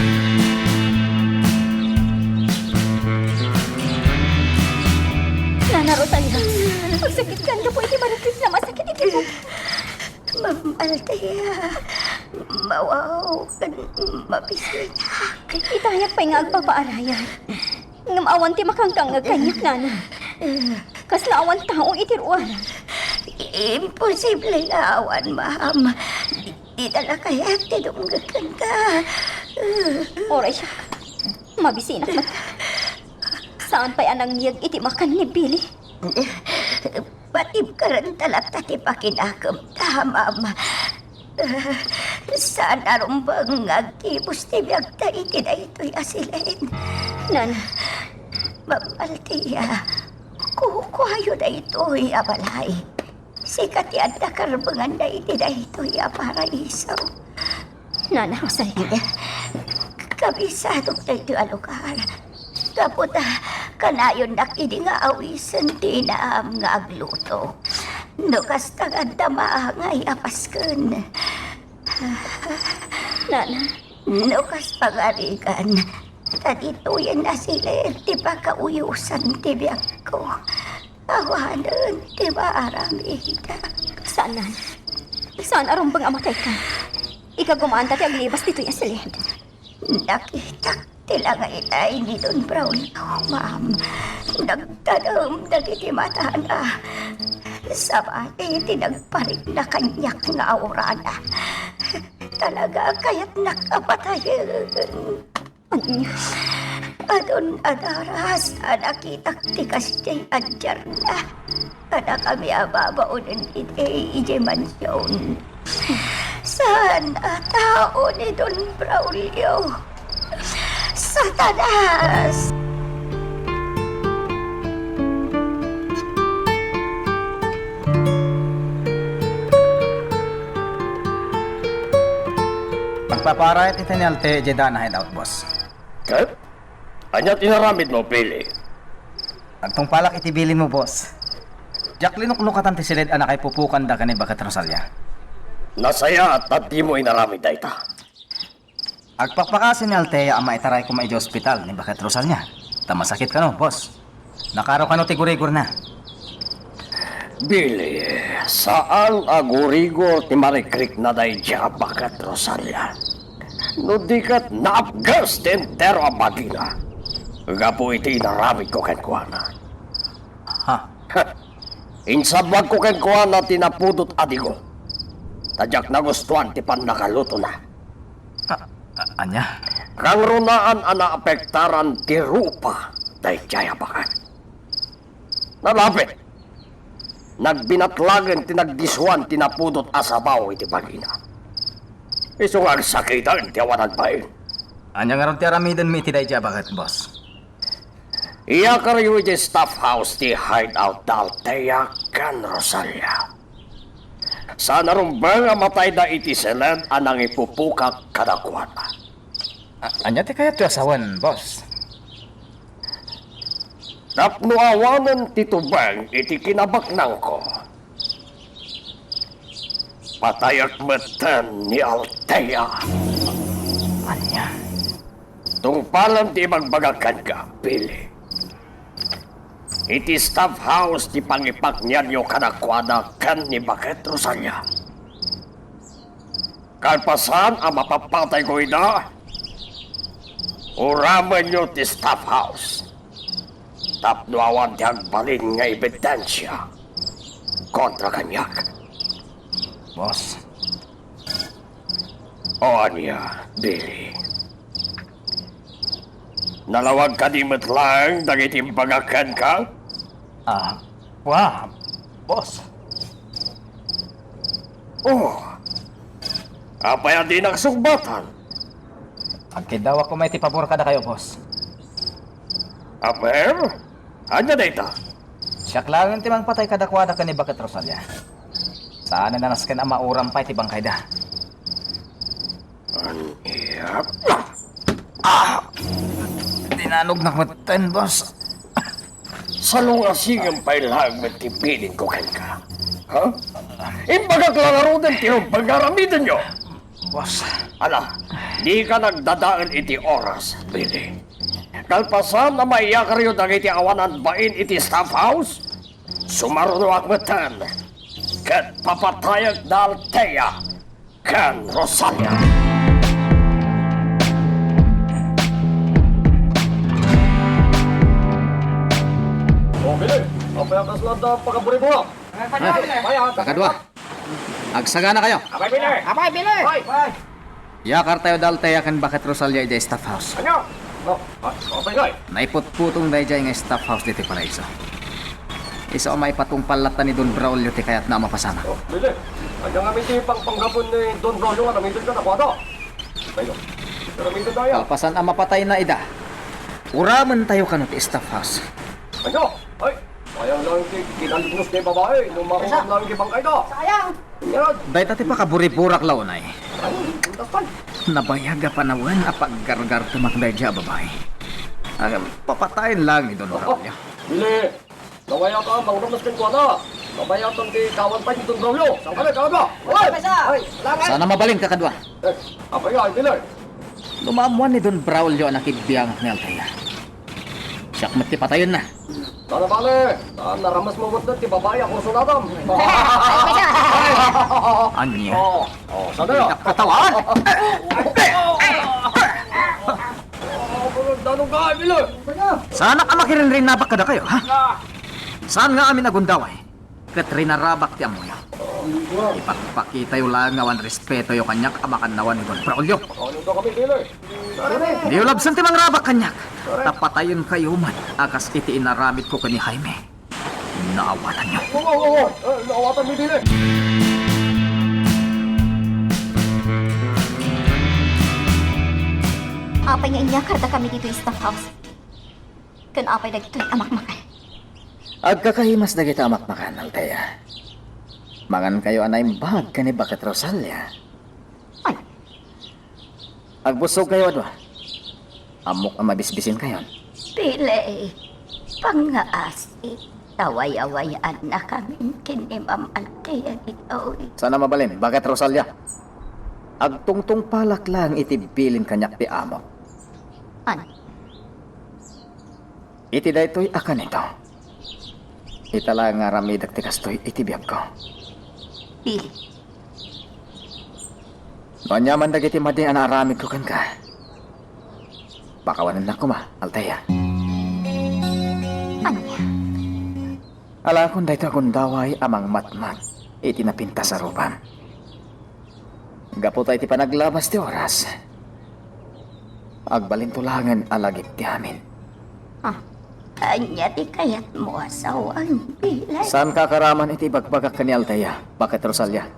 Nana Rosalia, agsakitkan gapu iti marikit nga masakit iti bug-. Ma'am Althea, mawaw ken mabisinak. Itayak pay nga agpapaarayat. Ngem awan ti makangkangngeg kaniak, Nana. Kasla awan tao iti ruar. Imposible nga awan, ma'am. Di, dida la kayat ti dumngeg kenka. Uray siak. Mabisinak met. Saan pay a nangyeg iti makan ni Billy? Patibkerenta latta ti pakinakemta, Ma'am. Saan a rumbeng nga agkibus ti biagta iti daytoy a silen. Nana. Ma'am Althea, kukuayo daytoy a balay. Sika ti adda karbenganna iti daytoy a paraiso. Nana Rosalia. Kabisadok daytoy a lugar. Gapu ta kanayonnak idi nga awisen ti inaam nga agluto. No kasta nga adda maangay a pasken. Nana. No kas pagarigan, ta ditoyen a silen ti pakauyosan ti biagko. Awanen ti maaramidak. Saan, Nana. Saan a rumbeng a matayka. Ikagumaanta ti aglibas ditoy a silen. Nakitak ti langitay ni Don Braulio, Ma'am. Nagtadem dagiti matana. Sabali ti nagparikna kaniak nga aurana. Talaga, kayatnak a patayen. Ania? Adun a daras a nakitak ti kasdiay a diarna. Kadakami a babaonen iti idiay mansion. Saan a tao ni Don Braulio. Satanas! Agpaparayat iti ni Althea idiay daan a hideout, boss. Ket? Ania ti inaramidmo, Billy? Agtungpalak iti bilinmo, boss. Diak linuknukatan ti siled a nakaipupokanda ken ni Baket Rosalia. Nasayaat ta dimo inaramid dayta. Agpakpakaasi ni Althea a maitaray koma idiay ospital ni Baket Rosalia. Ta masakit kano, boss. Nakaro kano ti gurigorna. Billy, saan a gurigor ti marikrikna daydiay a Baket Rosalia. No di ket naapges ti entero a bagina gapu iti inaramidko kenkuana. Ha? Ha! Insabagko kenkuana ti napudot a digo. Ta diak nagustuan ti pannakalutona. A-, a-, ania? Kangrunaan a naapektaran ti rupa daydiay a baket. Nalapit. Nagbinatlagen ti nagdisuan ti napudot a sabaw iti bagina. Isu nga agsakiten ti awanan bain. Ania ngarud ti aramidenmi iti daydiay a baket, boss? Iyakaryo idiay staff house ti hideout da Althea ken Rosalia. Saan a rumbeng a matayda iti siled a nangipupokak kadakuada. A-, ania ti kayatyo a sawen, boss? Tapno awanen ti tubeng iti kinabaknangko, patayek metten ni Althea. Ania? Tungpalem ti ibagbagak kenka, Billy. Iti staff house ti pangipaknianyo kadakuada ken ni Baket Rosalia. Kalpasan a mapapatayko ida, uramenyo ti staff house tapno awan ti agbalin nga ebidensia kontra kaniak. Boss. O ania, Billy? Nalawag kadi met laeng dagiti imbagak kenka? Ah, wa, boss. Oh, apay a dinak sungbatan? Agkiddawak koma iti pabor kadakayo, boss. Aper? Ania dayta? Siak laeng ti mangpatay kadakuada ken ni Baket Rosalia. Saanen a nasken a mauram pay ti bangkayda. Ania? Ah! Dinanognak metten, boss. Salungasingem pay laeng met ti bilinko kenka. Ha? Imbagak la ngaruden ti rumbeng nga aramidenyo. Boss. Ala, dika nagdadael iti oras, Billy. Kalpasan a maiyakaryo dagiti awanan bain iti staff house, sumarunoak metten ket papatayek da Althea ken Rosalia. O, Billy, apay a kasla adda pagaburibuak? Ay, pakadua. Agsagana kayo. Apay, Billy! Apay, Billy! Apay! Iyakartayo da Althea ken Baket Rosalia idiay staff house. Ania? Oh, ah, apay ngay? Naiputputong daydiay nga staff house ditoy Paraiso. Isu a maipatungpal latta ni Don Braulio ti kayatna a mapasamak. Oh, Billy. Ania ngamin ti pangpanggapon ni Don Braulio nga aramidenta kadakuada? Apay ngay? Aramidentayo. Kalpasan a mapatayna ida, uramentayo kano ti staff house. Ania? Ay, sayang lang ti kinalignos ti babai. No makuha lang ti bangkayda. Sayang. Dayta ti pakaburiburak la unay. Nabayag a panawen a paggargartemak daydiay a babai. Agam, papatayen lang ni Don Braulio. Billy, nawayatam a mangramas kenkuana. Nabayatan ti kawan pay ni Don Braulio. Saan ka na, kawan? Oy! Ay, langan! Sana mabalin, kakadua. Eh, apay ngay, Billy? Lumaammuan ni Don Braulio a nakibbiangak ni Althea. Siak met ti patayenna. Tara, bale. Ah, naramas mo met ti babai a kursunadam. Ania? Oh, oh, saan kayo? Katawan! Oh, danong ka, Emilio. Saanak a makirinrinabak kadakayo, ha? Saan nga amin a gundaway? Ket rinarabak ti ammoyo. Ipakpakitayo laeng nga awan respetoyo kaniak a makannawan ni Don Braulio. Ano daw kami, Billy? Diyo labsen ti mangrabak kaniak. Ta patayenkayo met a kas iti inaramidko ken ni Jaime. Naawatanyo. Wa, wa, wa, wa. Eh, naawatan mi, Billy. Apay nga inyakardakami ditoy staff house? Ken apay dagitoy a makmakan? Agkakahimas dagita a makmakan, Althea. Mangankayo a naimbag ken ni Baket Rosalia. Ay. Agbusogkayo a dua. Ammok a mabisbisinkayon. Billy, pangngaasi, tawayawayannakamin ken ni Ma'am Althea ditoy. Saan a mabalin, Baket Rosalia? Agtungtungpalak laeng iti bilin kaniak ti amok. Ano? Iti daytoy a kanito, ita la nga aramidek ti kastoy iti biagko. Di. No aniaman dagiti madi a naaramidko kenka, pakawanennak koma, Althea. Ania? Alaekon daytoy a gundaway a mangmatmat iti napintas a rupam. Gapu ta iti panaglabas ti oras, agbalinto laengen a lagip ti amin. Ah, ania ti kayatmo a sawen, Billy? Saanka a karaman iti ibagbagak ken ni Althea, Baket Rosalia.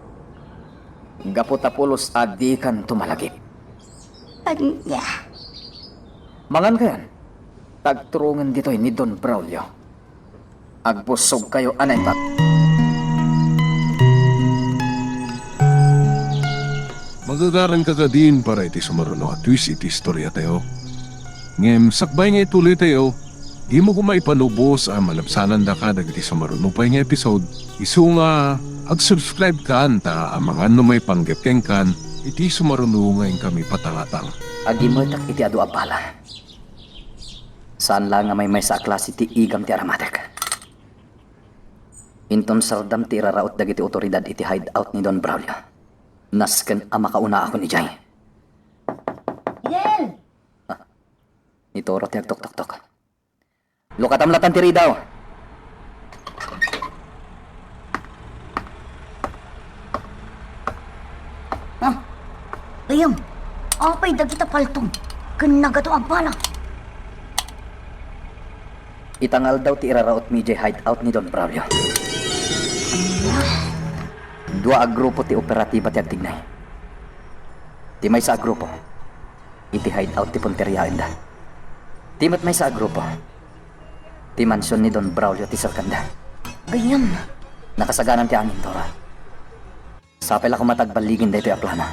Gapu ta pulos a dikanto malagip. Ania? Mangankayon, ta agturongen ditoy ni Don Braulio. Agbusogkayo a naimbag. Magagaranka kadin para iti sumaruno a twist iti istoriatayo. Ngem sakbay nga ituloytayo, dimo koma ipalubos a malabsanandaka dagiti sumaruno pay nga episode. Isu nga, ag-subscribe kan ta amangan no maipanggep kenkan iti sumaruno nga inkami patangatang. Agimetek iti adu a bala. Saan la nga maymaysa a klase ti igam ti aramatek. Inton sardam ti iraraut dagiti otoridad iti hideout ni Don Braulio. Nasken a makauna akon idiay. Fidel! Ah, ni Toro ti agtoktoktok. Lukatam latan ti ridaw. Ah, gayam, apay dagita paltong ken nagadu a bala? Ita nga aldaw ti irarautmi idiay hideout ni Don Braulio. Dua a grupo ti operatiba ti agtignay. Ti maysa a grupo, iti hideout ti punteriaenda. Ti met maysa a grupo, ti mansion ni Don Braulio ti serkanda. Gayam. Nakasaganan ti amin, Tora. Sapay la koma ta agballigen daytoy a plano.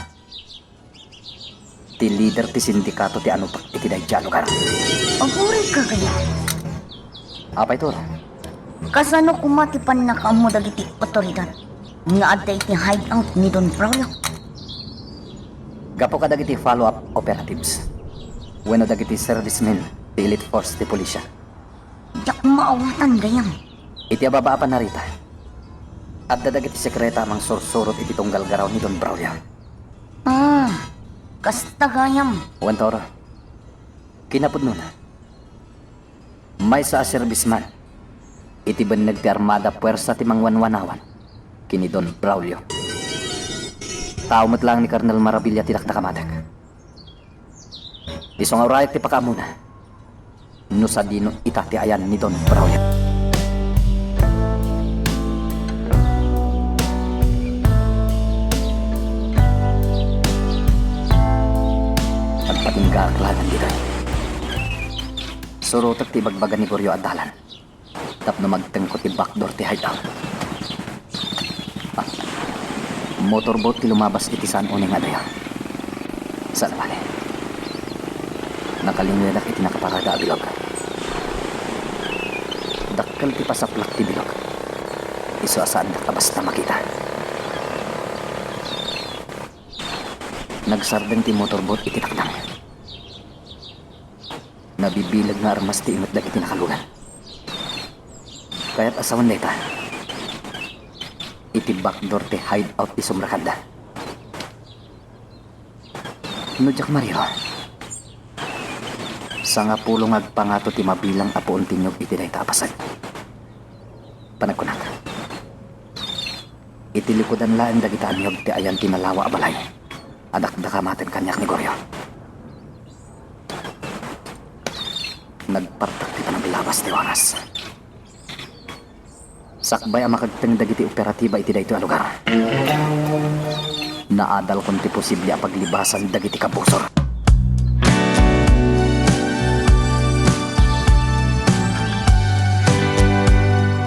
Ti lider ti sindikato ti anupak iti daydiay a lugar. Aguray ka gayam. Apay, Tora? Kasano koma ti pannakaammo dagiti otoridad nga adda iti hideout ni Don Braulio? Gapu kadagiti follow-up operatives wenno dagiti servicemen ti elite force ti pulisya. Diak maawatan gayam. Iti ababa a pannarita, adda dagiti sekreta a mangsursurot iti tunggal garaw ni Don Braulio. Ah, kasta gayam. Wen, Tora. Kinapudnona, maysa a serbisman iti benneg ti armada puersa ti mangwanwanawan ken ni Don Braulio. Tao met laeng ni Colonel Maravilla ti dakdak a matek. Isu nga urayak ti pakaamuna no sadino ita ti ayan ni Don Braulio. Agpatinggaak laengen ditoy. Surotek ti ibagbaga ni Goryo a dalan tapno magtengko ti backdoor ti hideout. Ah, motorboat ti lumabas iti saan unay nga adayo. Saan a bale. Nakalingedak iti nakaparada a bilog. Dakkel ti pasaplak ti bilog. Isu a saandak a basta makita. Nagsardeng ti motorboat iti taknang. Nabibileg nga armas ti imet dagiti nakalugan. Kayat a sawen dayta, iti backdoor ti hideout ti sumrekanda. No diak mariro, sangapulo nga agpangato ti mabilang a puon ti niyog iti dayta a paset. Panagkunak, iti likudan laeng dagita a niyog ti ayan ti nalawa a balay a dakdakamaten kaniak ni Goryo. Nagpartak ti panaglawas ti oras. Sakbay a makagteng dagiti operatiba iti daytoy a lugar, naadalkon ti posible a paglibasan dagiti kabusor.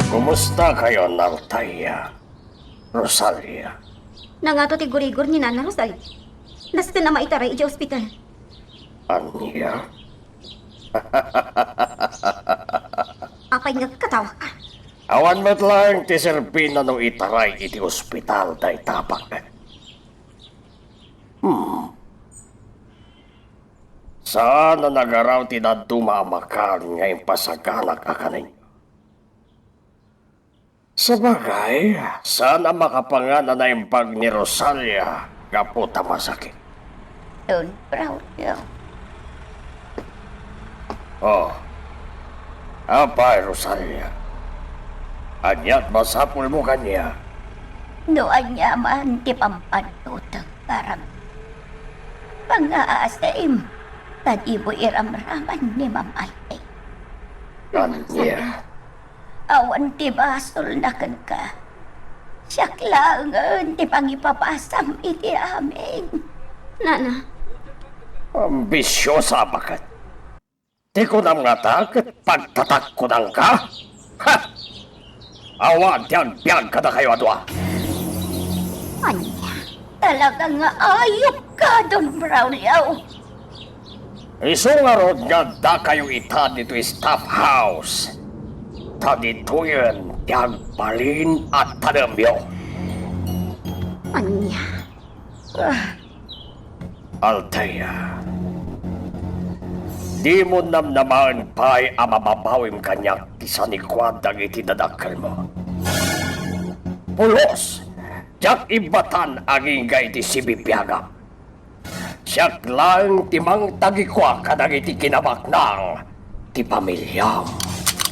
Kumusta kayo, Altair? Rosalia. Nangato ti gurigor ni Nana Rosalia. Nasken a maitaray idiay ospital. Ania? Apay nga agkatawaka? Awan met laeng ti serbina no itaray iti ospital dayta a bakket. Hmm. Saan a nagaraw ti dadduma a makan nga impasaganak a kanenyo? Sabagay, saan a makapangan a naimbag ni Rosalia gapu ta masakit. Don Braulio. Oh. Apay, Rosalia. Ania't masapulmo kaniak? No ania man ti pampannutek, parang pangngaasim, ta dimo iramraman ni Ma'am Altair. Ania? Awan ti basolna kenka. Siak laengen ti pangipapasam iti amin. Nana. Ambisiosa a baket. Ti kunam ngata ket pagtatakkunanka? Ha! Awan ti agbiag kadakayo a dua. Ania? Talaga nga ayupka, Don Braulio. Isu ngarud nga addakayo ita ditoy staff house, ta ditoyen ti agbalin a tanemyo. Ania? Ah. Altair, dimo namnamaen pay a mababawim kaniak ti sanikuad dagiti dadakkelmo. Pulos, diak ibbatan agingga iti sibibiagam. Siak laeng ti mangtagikua kadagiti kinabaknang ti pamiliam.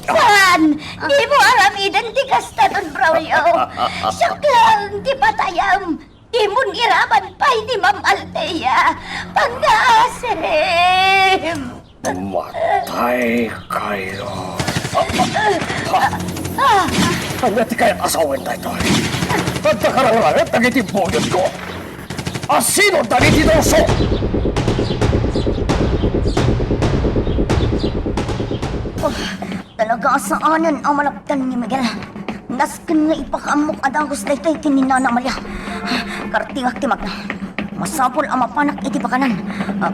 Saan! Dimo aramiden ti kasta, Don Braulio. Siak laeng ti patayam. Dimon iraman pay ni Ma'am Althea. Pangngaasim! Matay kayo. Ah, ah, ah. Ania ti kayat a sawen daytoy? Adda karangranget dagiti buyodko. Asino dagiti dorso? Oh, talaga a saanen a malapdan ni Miguel. Nasken nga ipakaammok a dagus daytoy ken ni Nana Amalia. Kartingak ti magna. Masapul a mapanak iti pakanan. Ah,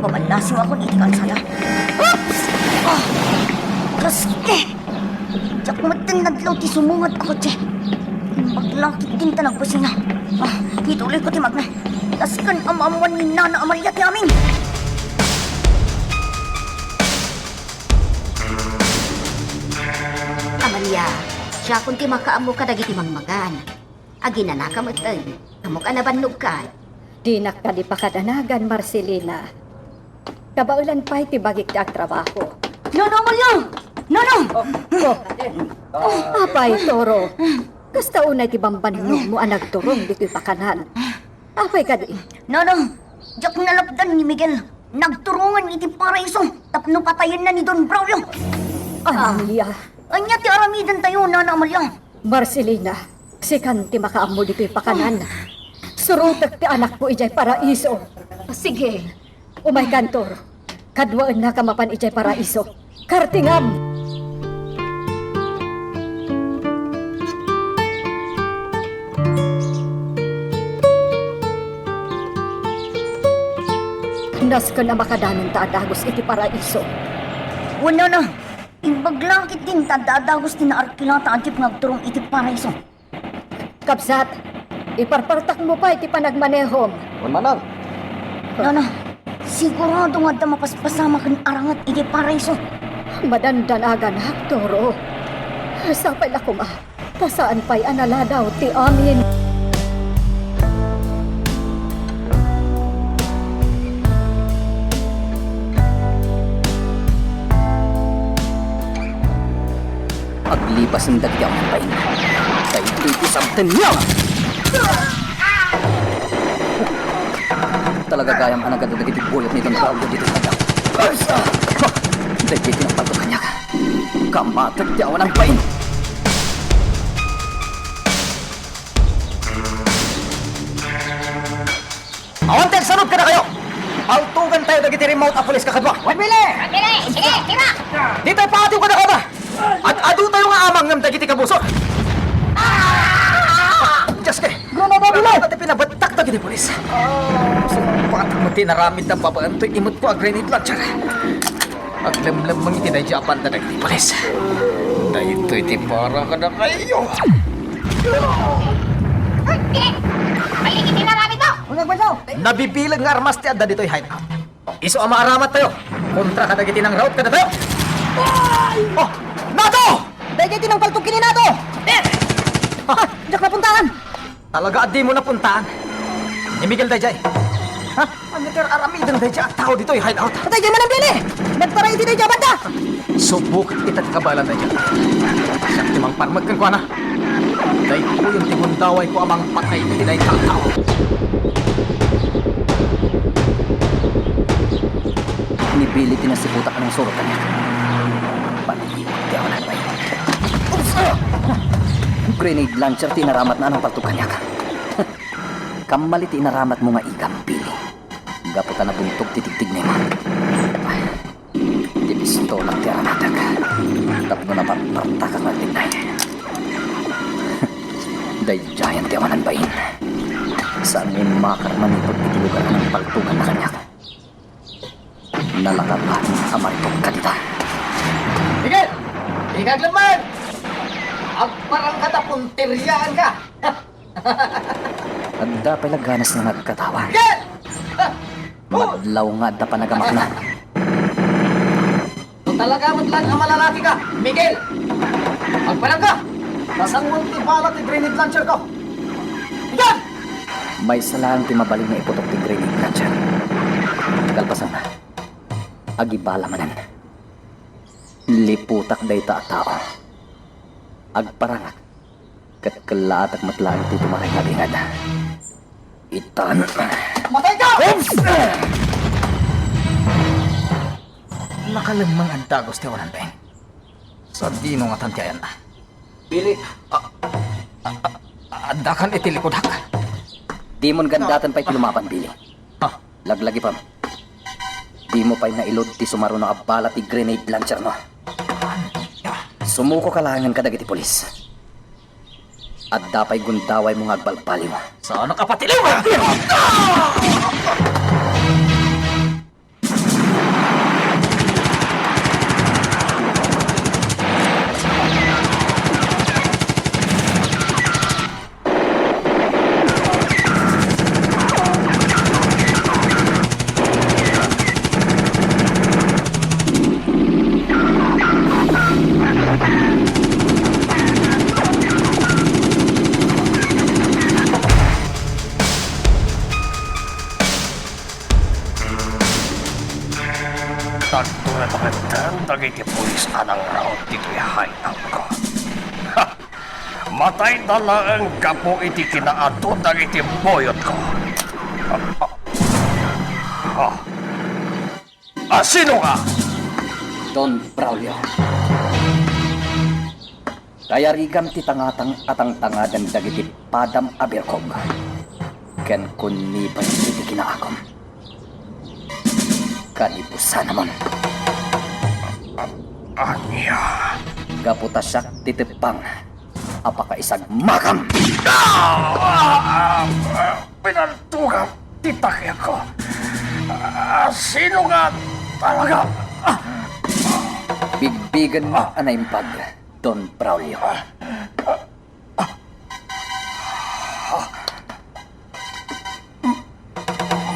gumalasiwakon iti kalsada. Oops! Ah! Kaske! Diak metten nadlaw ti sumungad a kotse. Imbag la ketdin ta nagbusina. Ah, ituloyko ti magna. Nasken a maammuan ni Nana Amalia ti amin. Amalia, siakon ti makaammo kadagiti mangmagan. Aginanaka metten, ammok a nabannogkan. Dinak kadi pakadanagan, Marcelina. Kabaelan pay ti bagik ti agtrabaho. Nana Amalia! Nana! Oh, oh. Apay, Toro. Kasta unay ti bambannogmo a nagturong ditoy pakanan. Apay kadi? Nana, diak nalapdan ni Miguel. nagturongen iti paraiso tapno patayenna ni Don Braulio. Amalia. Ania ti aramidentayo, Nana Amalia? Marcelina, sikan ti makaammo ditoy pakanan. Surotek ti anakko idiay paraiso. Sige. Umayka, Antor. Kaduaennaka mapan idiay paraiso. Kartingam! Nasken a makadanonta a dagus iti paraiso. Wen, Nana, imbag la ketdin ta adda a dagus ti naarkilata a jeep nga agturong iti paraiso. Kabsat, iparpartakmo pay ti panagmanehom. Wen, Manang. Nana, sigurado nga adda mapaspasamak ken aranget iti paraiso. Madandanaganak, Toro. Sapay la koma, ta saan pay a naladaw ti amin. Aglipasen dagiti awan bain. Daytoy ti sabtenyo! Talaga gayam a nagadu dagiti buyot ni Don Braulio ditoy adaw. Daytoy ti napalto kaniak. Kamatek ti awan bain. Awan ti agsalup kadakayo! Paltugantayo dagiti rimmaut a pulis, kakadua. Wen, Billy! Wen, Billy! Sige, tira! Ditoy patiyo kadakada! Ad-adutayo nga amangngem dagiti kabusor! Ah! Dios ke! Granada, Billy! Ano ti pinabettak dagiti pulis? Sumungpatak mo ti inaramidda babaen toy imutko a grenade launcher. Aglemlemmeng iti daydiay a banda dagiti pulis. Daytoy ti para kadakayo. Hoy, Billy! Balik iti inaramidmo! Nabibileg nga armas ti adda ditoy hideout. Isu a maaramat tayo kontra kadagiti nangraut kadatayo. Oh, Nato! Daydiay ti nangpaltog ken ni Nato! Ah, diak napuntaan! Talaga a dimo napuntaan? Ni Miguel daydiay. Ha? Ania ti ar-aramiden daydiay a tao ditoy hideout? Daydiay manen, Billy! Nagtaray iti daydiay a banda! Subok ita ti kabaelan daydiay. Siak ti mangparmek kenkuana. Daytoyen ti gundawayko a mangpatay iti dayta a tao. Ni Billy ti nasiputak a nangsurot kaniak. Panagibut ti awan a Grenade launcher ti inaramatna a nangpaltog kaniak. Kammali ti inaramatmo nga igam, Billy. Gapu ta nabuntog ti tigtignaymo. Ti pistolak ti aramatek. Tapno naparpartakak nga agtignay. Daydiayen ti awanan bain. Saan nga immakar manipud iti lugar a nangpaltoganna kaniak. Nalaka laeng a mariputka dita. Miguel! Dika aglemmeng! Agparangka ta punteriaanka! Adda pay la ganas nga nagkatawa. Miguel! Madlaw nga adda panagamakna. No talaga met laeng a malalaki ka, Miguel! Agparangka! Ta sangoen ti bala ti grenade launcher ko! Ikan! Maysa laeng ti mabalin nga iputok ti grenade launcher. Kalpasanna, agibala manen. Liputak dayta a tao. Agparangak. Ket kellaatak met laeng ti tumaray nga bingad. Itan. Matay ka! Oops! Nakalemmeng a dagus ti awanan bain. Sadino ngatan ti ayanna? Billy, a, a, a, addakan iti likudak. Dimon gandaten pay ti lumaban, Billy. Ah. Laglagipem. Dimo pay nailud ti sumaruno a bala ti grenade launcher no. Sumuko ka laengen kadagiti pulis. Adda pay gundawaymo nga agbalbaliw. Saan a kapatiliw? Tagturatangan dagiti pulis a nangraut ditoy hideout ko. Ha! Matayda laeng gapu iti kinaadu dagiti buyotko. Ah, Asino nga? Don Braulio. Kayarigam ti tangatang a tangtangadan dagiti padam a birkog. Ken kunniben iti kinaagum. Kanibusanamon. Ania? Gapu ta siak ti teppang a pakaisagmakam. Ah! Pinaltugam ti takilko. Ah, sino nga talaga? Ah! Bigbigen a naimbag, Don Braulio.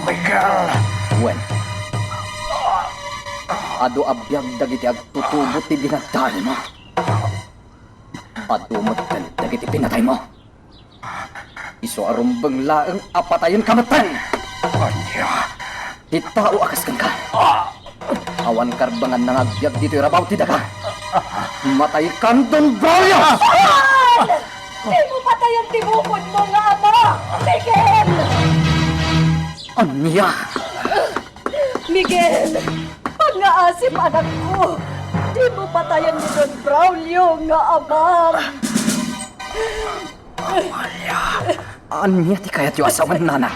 Miguel! Wen, adu a biag dagiti agtutubo ti dinadaelmo. Adu met dagiti pinataymo. Isu a rumbeng laeng a patayenka metten. Ania? Ti tao a kas kenka. Awan karbenganna nga agbiag ditoy rabaw ti daga. Mataykan, Don Braulio! Saan? Dimo patayen ti bukodmo nga ama, Miguel! Ania? Miguel, pangngaasim, anakko. Dimo patayen ni Don Braulio nga amam. Amalia, ania ti kayatyo a sawen, nanang?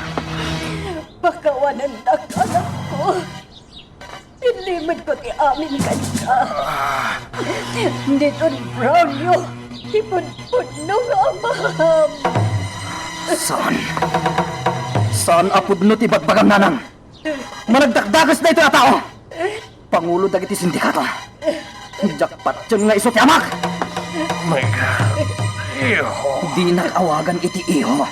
Pakawanennak, anakko. Inlimedko ti amin kenka. Ni Don Braulio ti pudpudno nga amam. Saan? Saan a pudno ti ibagbagam, nanang? Managdakdakes daytoy a tao! Pangulo dagiti sindikato. Diak patien nga isu ti amak! Miguel, iho. Dinak awagan iti iho.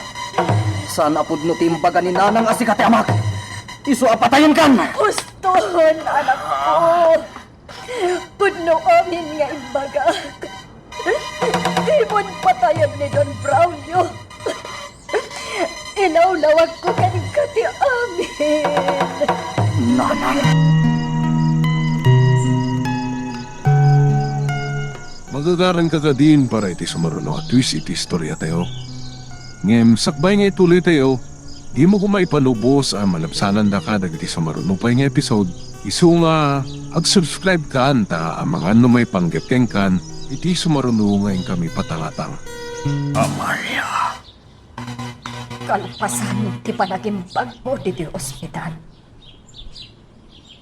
Saan a pudno ti imbaga ni nanang a sika ti amak. Isu a patayenkan! Uston, anakko. Pudno amin nga imbagak. Dimon patayen ni Don Braulio. Ilawlawagko kenka ti amin. Nanang. Magagaranka kadin para iti sumaruno a twist iti istoriatayo. Ngem sakbay nga ituloytayo, dimo koma ipalubos a malabsanandaka dagiti sumaruno pay nga episode. Isu nga ag-subscribe kan ta amangan no maipanggep kenkan iti sumaruno nga inkami patangatang. Amalia. Kalpasan ti panagimbagmo ditoy ospital,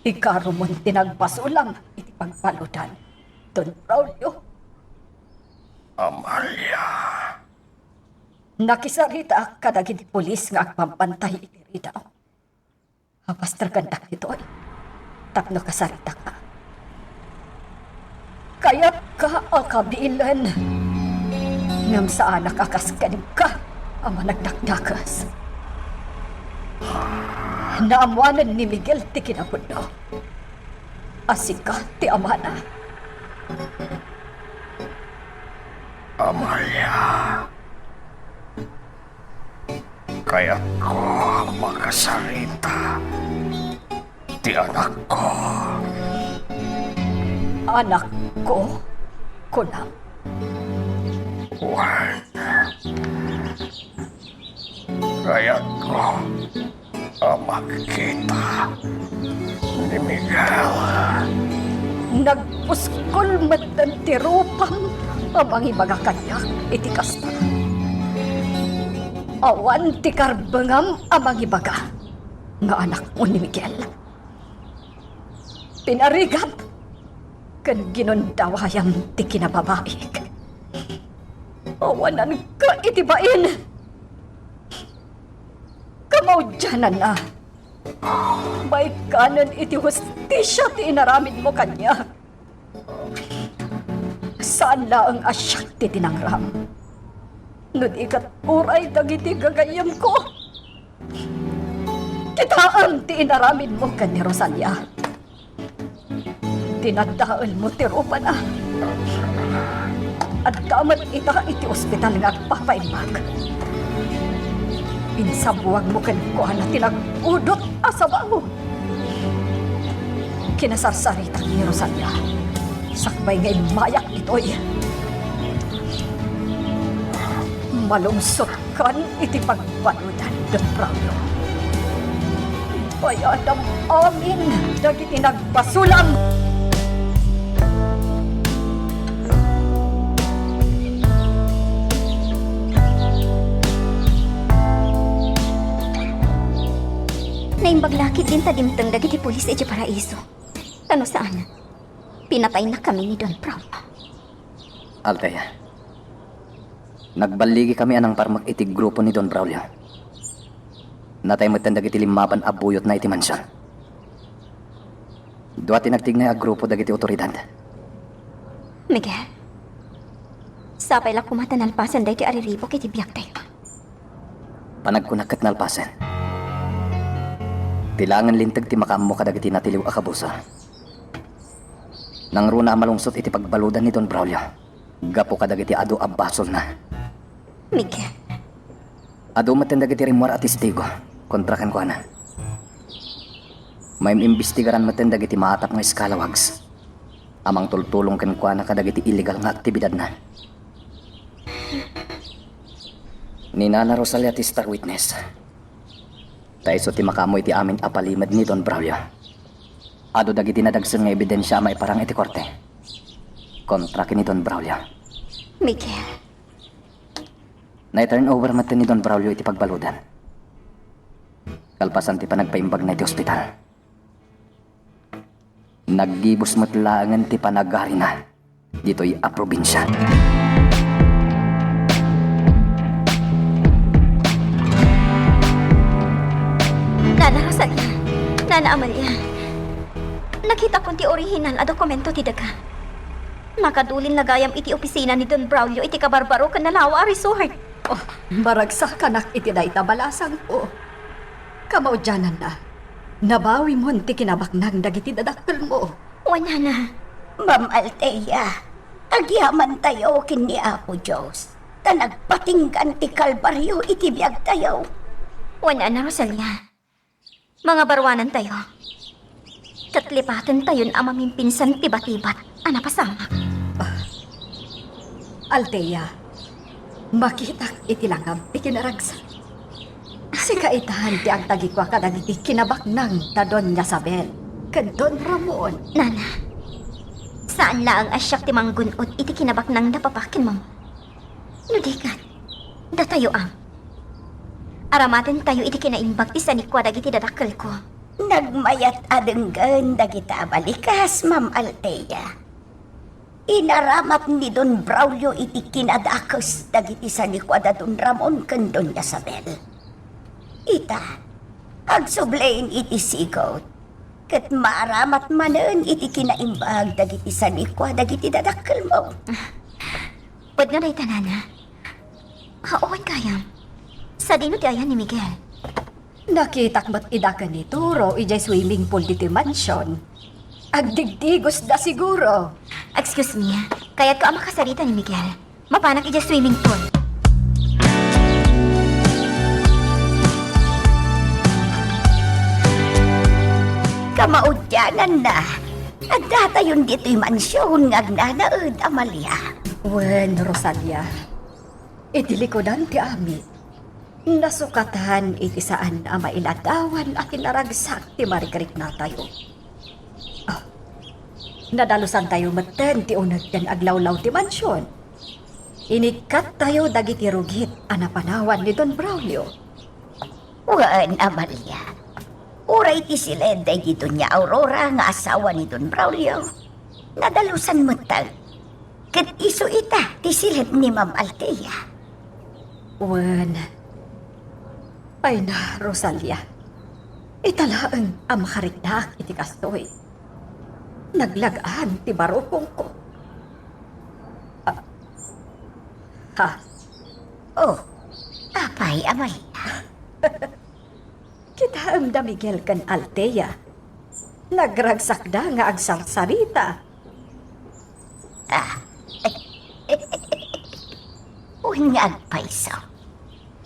ikarumon ti nagbasolam iti pagbaludan, Don Braulio. Amalia. Nakisaritaak kadagiti pulis nga agbambantay iti ridaw. Apasterkandak ditoy tapno kasaritaka. Kayatka a kabilen, ngem saanak a kas kenka a managdakdakes. Naammoanen ni Miguel ti kinapudno a sika ti amana. Amalia. Kayatko a makasarita ti anakko. Anakko, kunam? Wen, kayatko a makita ni Miguel. Nagpuskol metten ti rupam a mangibaga kaniak iti kasta. Awan ti karbengam a mangibaga nga anakmo ni Miguel. Pinarigam ken ginundawayam ti kinababaik. Awananka iti bain. Kamaudiananna, baikanen iti hustisia ti inaramidmo kaniak. Saan laeng a siak ti tinangram. No di ket uray dagiti gagayyemko. Kitaem ti inaramidmo ken ni Rosalia. Dinadaelmo ti rupana. Adda met ita iti ospital nga agpapaimbag. Insabuagmo kenkuana ti nag-udot a sabaw. Kinasarsaritak ni Rosalia sakbay nga immayak ditoy. Malungsotkan iti pagbaludan, Don Braulio. Bayadam amin dagiti nagbasolam. Naimbag la ketdin ta dimteng dagiti pulis idiay Paraiso. Ta no saan, pinataynakami ni Don Braulio. Althea, nagballigikami a nangparmek iti grupo ni Don Braulio. Natay metten dagiti limmaban a buyotna iti mansion. Dua ti nagtignay a grupo dagiti otoridad. Miguel, sapay la koma ta nalpasen daytoy a riribuk iti biagtayo. Panagkunak ket nalpasen. Ti laengen linteg ti makaammo kadagiti natiliw a kabusa. Nangruna a malungsot iti pagbaludan ni Don Braulio gapu kadagiti adu a basolna. Miguel. Adu metten dagiti rimmuar a testigo kontra kenkuana. Maim-imbestigaran metten dagiti maatap nga scalawags a mangtultulong kenkuana kadagiti illegal nga aktibidadna. Ni Nana Rosalia ti star witness. Ta isu ti makaammo iti amin a palimed ni Don Braulio. Adu dagiti nadagsen nga ebidensia a maiparang iti korte kontra ken ni Don Braulio. Miguel. Nai-turn over metten ni Don Braulio iti pagbaludan. Kalpasan ti panagpaimbagna iti ospital, naggibus met laengen ti panagarina ditoy a probinsia. Nana Rosalia, Nana Amalia, nakitakon ti orihinal a dokumento ti daga. Nakadulin la gayam iti opisina ni Don Braulio iti kabarbaroken a Lawa a Resort. Oh, maragsakanak iti dayta balasangko. Kamaudiananna, nabawimon ti kinabaknang dagiti dadakkelmo. Wen, Nana. Ma'am Althea, agyamantayo ken ni Apo Dios, ta nagpatinggan ti Kalbario iti biagtayo. Wen, Nana Rosalia. Mangabaruanantayo. Ket lipatentayon a mamimpinsan ti batibat a napasamak. Ah, Althea, makitak iti langab ti kinaragsak. Sika itan ti agtagikua kadagiti kinabaknang da Doña Sabel ken Don Ramon. Nana, saan laeng a siak ti manggun-od iti kinabaknang da Papa ken Mama. No di ket, datayo am. Aramatentayo iti kinaimbag ti sanikua dagiti dadakkelko. Nagmayat a denggen dagita a balikas, Ma'am Althea. Inaramat ni Don Braulio iti kinadakes dagiti sanikua da Don Ramon ken Doña Sabel. Ita, agsubli iti sigot, ket maaramat manen iti kinaimbag dagiti sanikua dagiti dadakkelmo. Pudno dayta, Nana. Haan gayam. Sadino ti ayan ni Miguel? Nakitak met ida ken ni Turo idiay swimming pool ditoy mansion. Agdigdigosda siguro. Excuse me, kayatko a makasarita ni Miguel. Mapanak idiay swimming pool. Kamaudiananna, addatayon ditoy mansion nga agnanaed, Amalia. Wen, Rosalia. Iti likudan ti amin, nasukatan iti saan a mailadawan a kinaragsak ti marikriknatayo. Ah, nadalusantayo metten ti uneg ken aglawlaw ti mansion. Inigkattayo dagiti rugit a napanawan ni Don Braulio. Wen, Amalia. Uray ti siled daydi Doña Aurora nga asawa ni Don Braulio, nadalusan metten. Ket isu ita ti siled ni Ma'am Althea. Wen. Ay na, Rosalia. Ita laeng a makariknak iti kastoy. Naglag-an ti barukongko. Ah. Ha? Oh, apay, Amalia? Kitaem da Miguel ken Althea. Nagragsakda nga agsarsarita. Ah. Wen nga agpayso.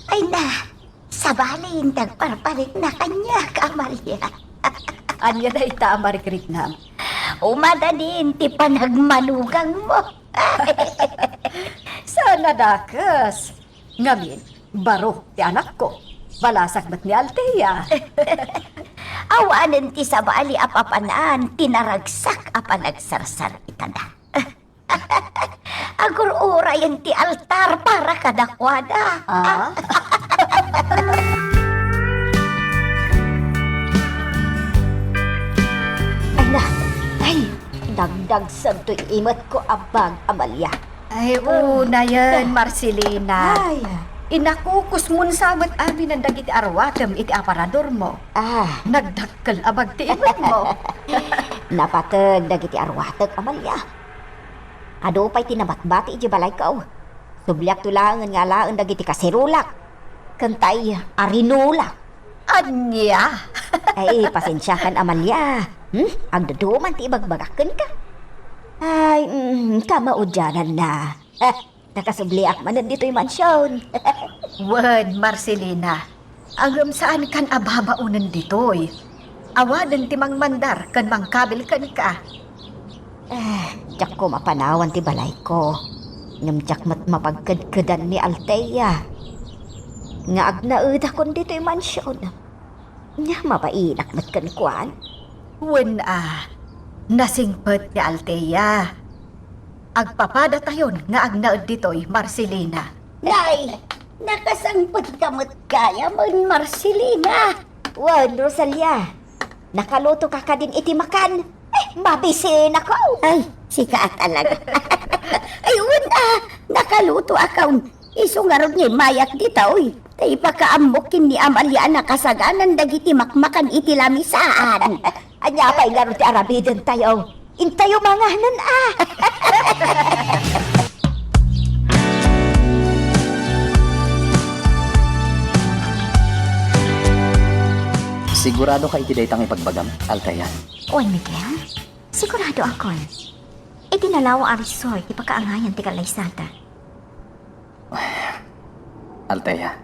Ay na, sabali, dagparparikna kaniak, Amalia. Ania dayta a marikriknam? Umadanin ti panagmanugangmo. Saan a dakes. Ngamin, baro ti anakko. Balasag met ni Althea. Awanen ti sabali a papanan ti naragsak a panagsarsaritada. Agur-urayen ti altar para kadakuada. Ah? Ay na, ay, dagdagsentoy imetko a bag, Amalia. Ay, unayen, Marcelina. Ay. Inakukusmon sa met amin dagiti arwatem iti aparadormo. Ah. Nagdakkel a bag ti imetmo. Napateg dagiti arwatek, Amalia. Adu pay ti nabatbati idiay balayko. Subliakto laengen nga alaen dagiti kaserolak ken tay arinolak. Ania? Ay, pasensiakan, Amalia. Hmm? Agduduman ti ibagbagak kenka. Ay, mm, kamaudiananna. Nakasubliak manen ditoy mansion. Wen, Marcelina, ngem saankan a babaonen ditoy. Awanen ti mangmandar ken mangkabil kenka. Ah, diakko mapanawan ti balayko. Ngem diak met mapagkedkedan ni Althea nga agnaedakon ditoy mansion. Nia, mabainak met kenkuan. Wen a, nasingpet ni Althea. Agpapadatayon nga agnaed ditoy, Marcelina. Nay, nakasangpetka met gayamen, Marcelina. Wen, Rosalia, nakalutoka kadin iti makan? Eh, mabisinako. Ay, sika a talaga. Ay, wen a, nakalutoakon. Isu ngarud nga immayak ditoy, ta ipakaammok ken ni Amalia a nakasaganan dagiti makmakan iti lamisaan. Ania pay ngarud ti aramidentayo? Intayo manganen a. Siguradoka iti dayta nga ibagbagam, Althea? Wen, Miguel, siguradoakon. Iti nalawa a resort ti pakaangayan ti kallaysata. Althea.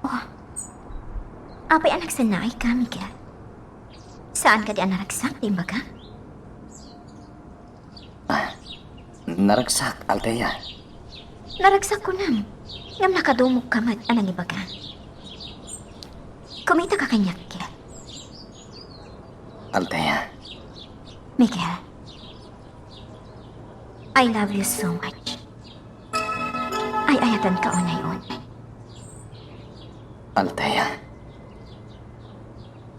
Oh. Apay a nagsannaayka, Miguel? Saan kadi a naragsak ti imbaga? Ah, naragsak, Althea. Naragsak kunam, ngem nakadumogka met a nangibaga. Kumitaka kaniak, Miguel. Althea. Miguel, I love you so much. Ay-ayatanka unay-unay. Althea.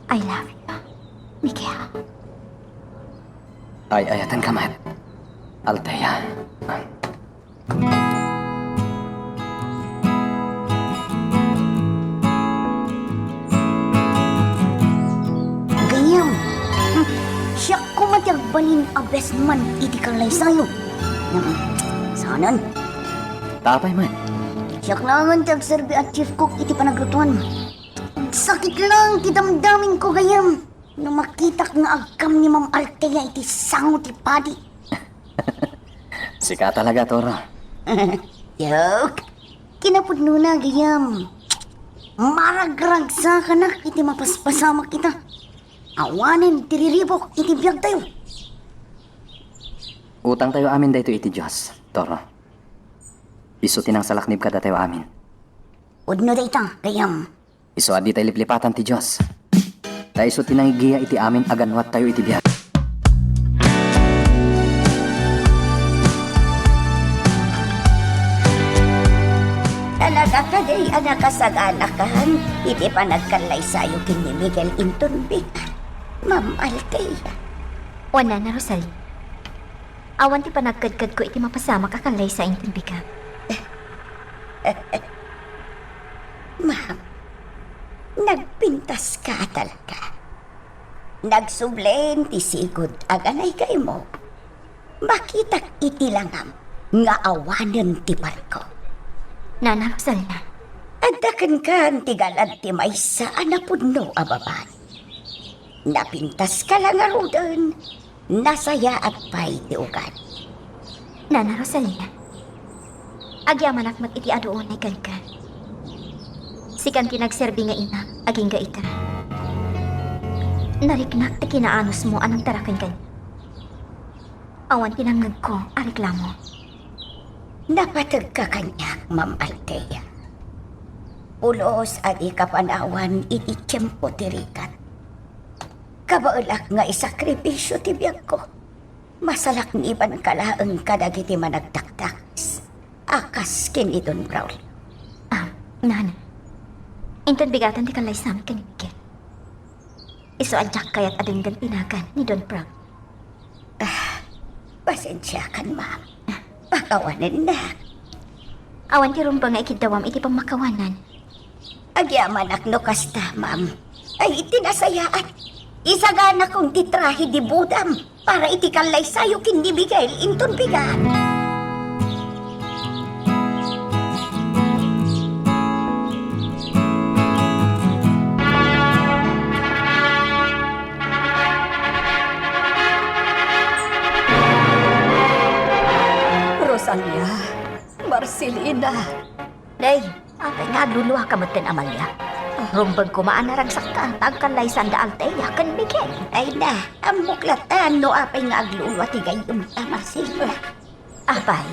I love you, Miguel. Ay-ayatanka met, Althea. Gayam. Hmm. Siak koma ti agbalin a best man iti kallaysayo. Hmm. Saanen. Apay met? Siak laengen ti agserbi a chief cook iti panaglutoan. Sakit laeng ti damdamin ko gayam no makitak nga agkam ni Ma'am Althea iti sango ti padi. Sika talaga, Toro. Joke. Kinapudnona gayam. Maragragsakanak iti mapaspasamak ita. Awanen ti riribuk iti biagtayo. Utangtayo amin daytoy iti Dios, Toro. Isu ti nangsalaknib kadatayo amin. Pudno dayta, gayam. Isu a ditay liplipatan ti Dios. Ta isu ti nangigiya iti amin a gannuattayo iti biag. Talaga kadi a nakasaganakan iti panagkallaysayo ken ni Miguel inton biag, Ma'am Althea? Wen a, Rosalie. Awan ti panagkedkedko iti mapasamak a kallaysa inton biag. Ma'am, nagpintaska talaga. Nagsublen ti sigud a ganay kaymo. Makitak iti langam nga awanen ti barko. Nana Rosalia. Adda kenkan ti galad ti maysa a napudno a babai. Napintaska la ngaruden, nasayaat pay ti ugali. Nana Rosalia, agyamanak met iti adu unay kenka. Sikan ti nagserbi nga ina, agingga ita. Nariknak ti kinaanusmo a nagdara kenka. Awan ti nangngegko a reklamo. Napategka kaniak, Ma'am Althea. Pulos a dika panawan iti tiempo ti rigat. Kabaelak nga isakripisio ti biagko. Masalaknibanka laeng kadagiti managdakdakes a kas ken ni Don Braulio. Ah, Nana, inton bigatan ti kallaysami ken ni Miguel. Isu a diak kayat a denggen ti nagan ni Don Braulio. Ah, pasensiakan, ma'am. Pakawanennak. Awan ti rumbeng nga ikiddawam iti pammakawanan. Agyamanak no kasta, ma'am. Ay, iti nasayaat. Isaganakon ti trahe de bodam para iti kallaysayo ken ni Miguel inton bigat. Rosalia, Marcelina. Day, apay nga agluluaka metten, Amalia? Rumbeng koma a naragsakka ta agkallaysaanda Althea ken Miguel. Ay na, ammok latta no apay nga aglulua ti gayyemta, Marcelina. Apay,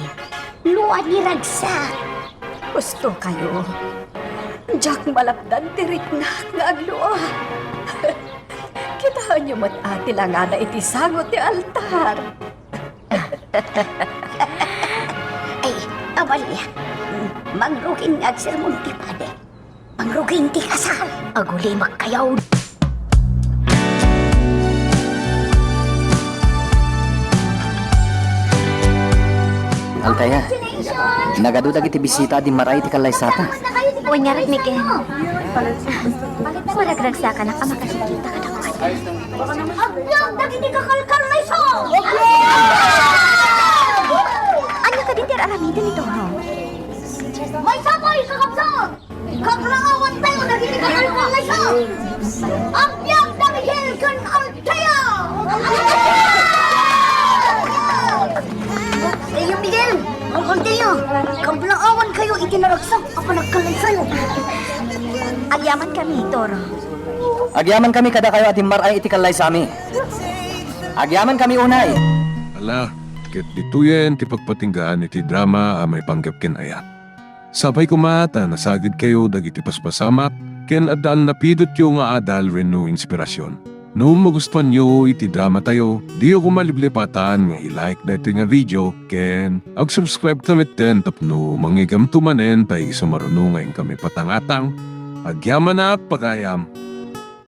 lua ni ragsak. Husto kayo. Diak malapdan ti riknak nga aglua. Kitaenyo met a ti langana iti sango ti altar. Ay, Amalia, mangrugin nga agsermon ti padi. Mangrugin ti kasal. Agulimek kayo. Althea, nagadu dagiti bisita a dimmar-ay iti kallaysata. Wen ngarud, Miguel. Maragragsakanak a makakita kadakuada. Agbiag dagiti kakalkallayso! Ania kadi ti ar-aramiden ni Toro? Maysa pay, kakabsat! Kaglaawan tayo dagiti kakalkallayso! Agbiag da Miguel ken Althea! Kayo, Miguel! Ang Althea! Kaglaawan kayo iti naragsak a panagkallaysayo! Agyaman kami, Toro. Agyaman kami kadakayo a dimmar-ay iti kallaysami. Agyaman kami unay. Ala, ket ditoyen ti pagpatinggaan iti drama a maipanggep ken ayat. Sapay koma ta nasagidkayo dagiti paspasamak ken adda a napidotyo nga adal wenno inspirasyon. No magustuanyo iti dramatayo, diyo koma liplipatan nga i-like daytoy nga video ken ag-subscribe ta metten tapno mangngeggamto manen ta isu maruno nga inkami patangatang. Agyamanak, pagayam!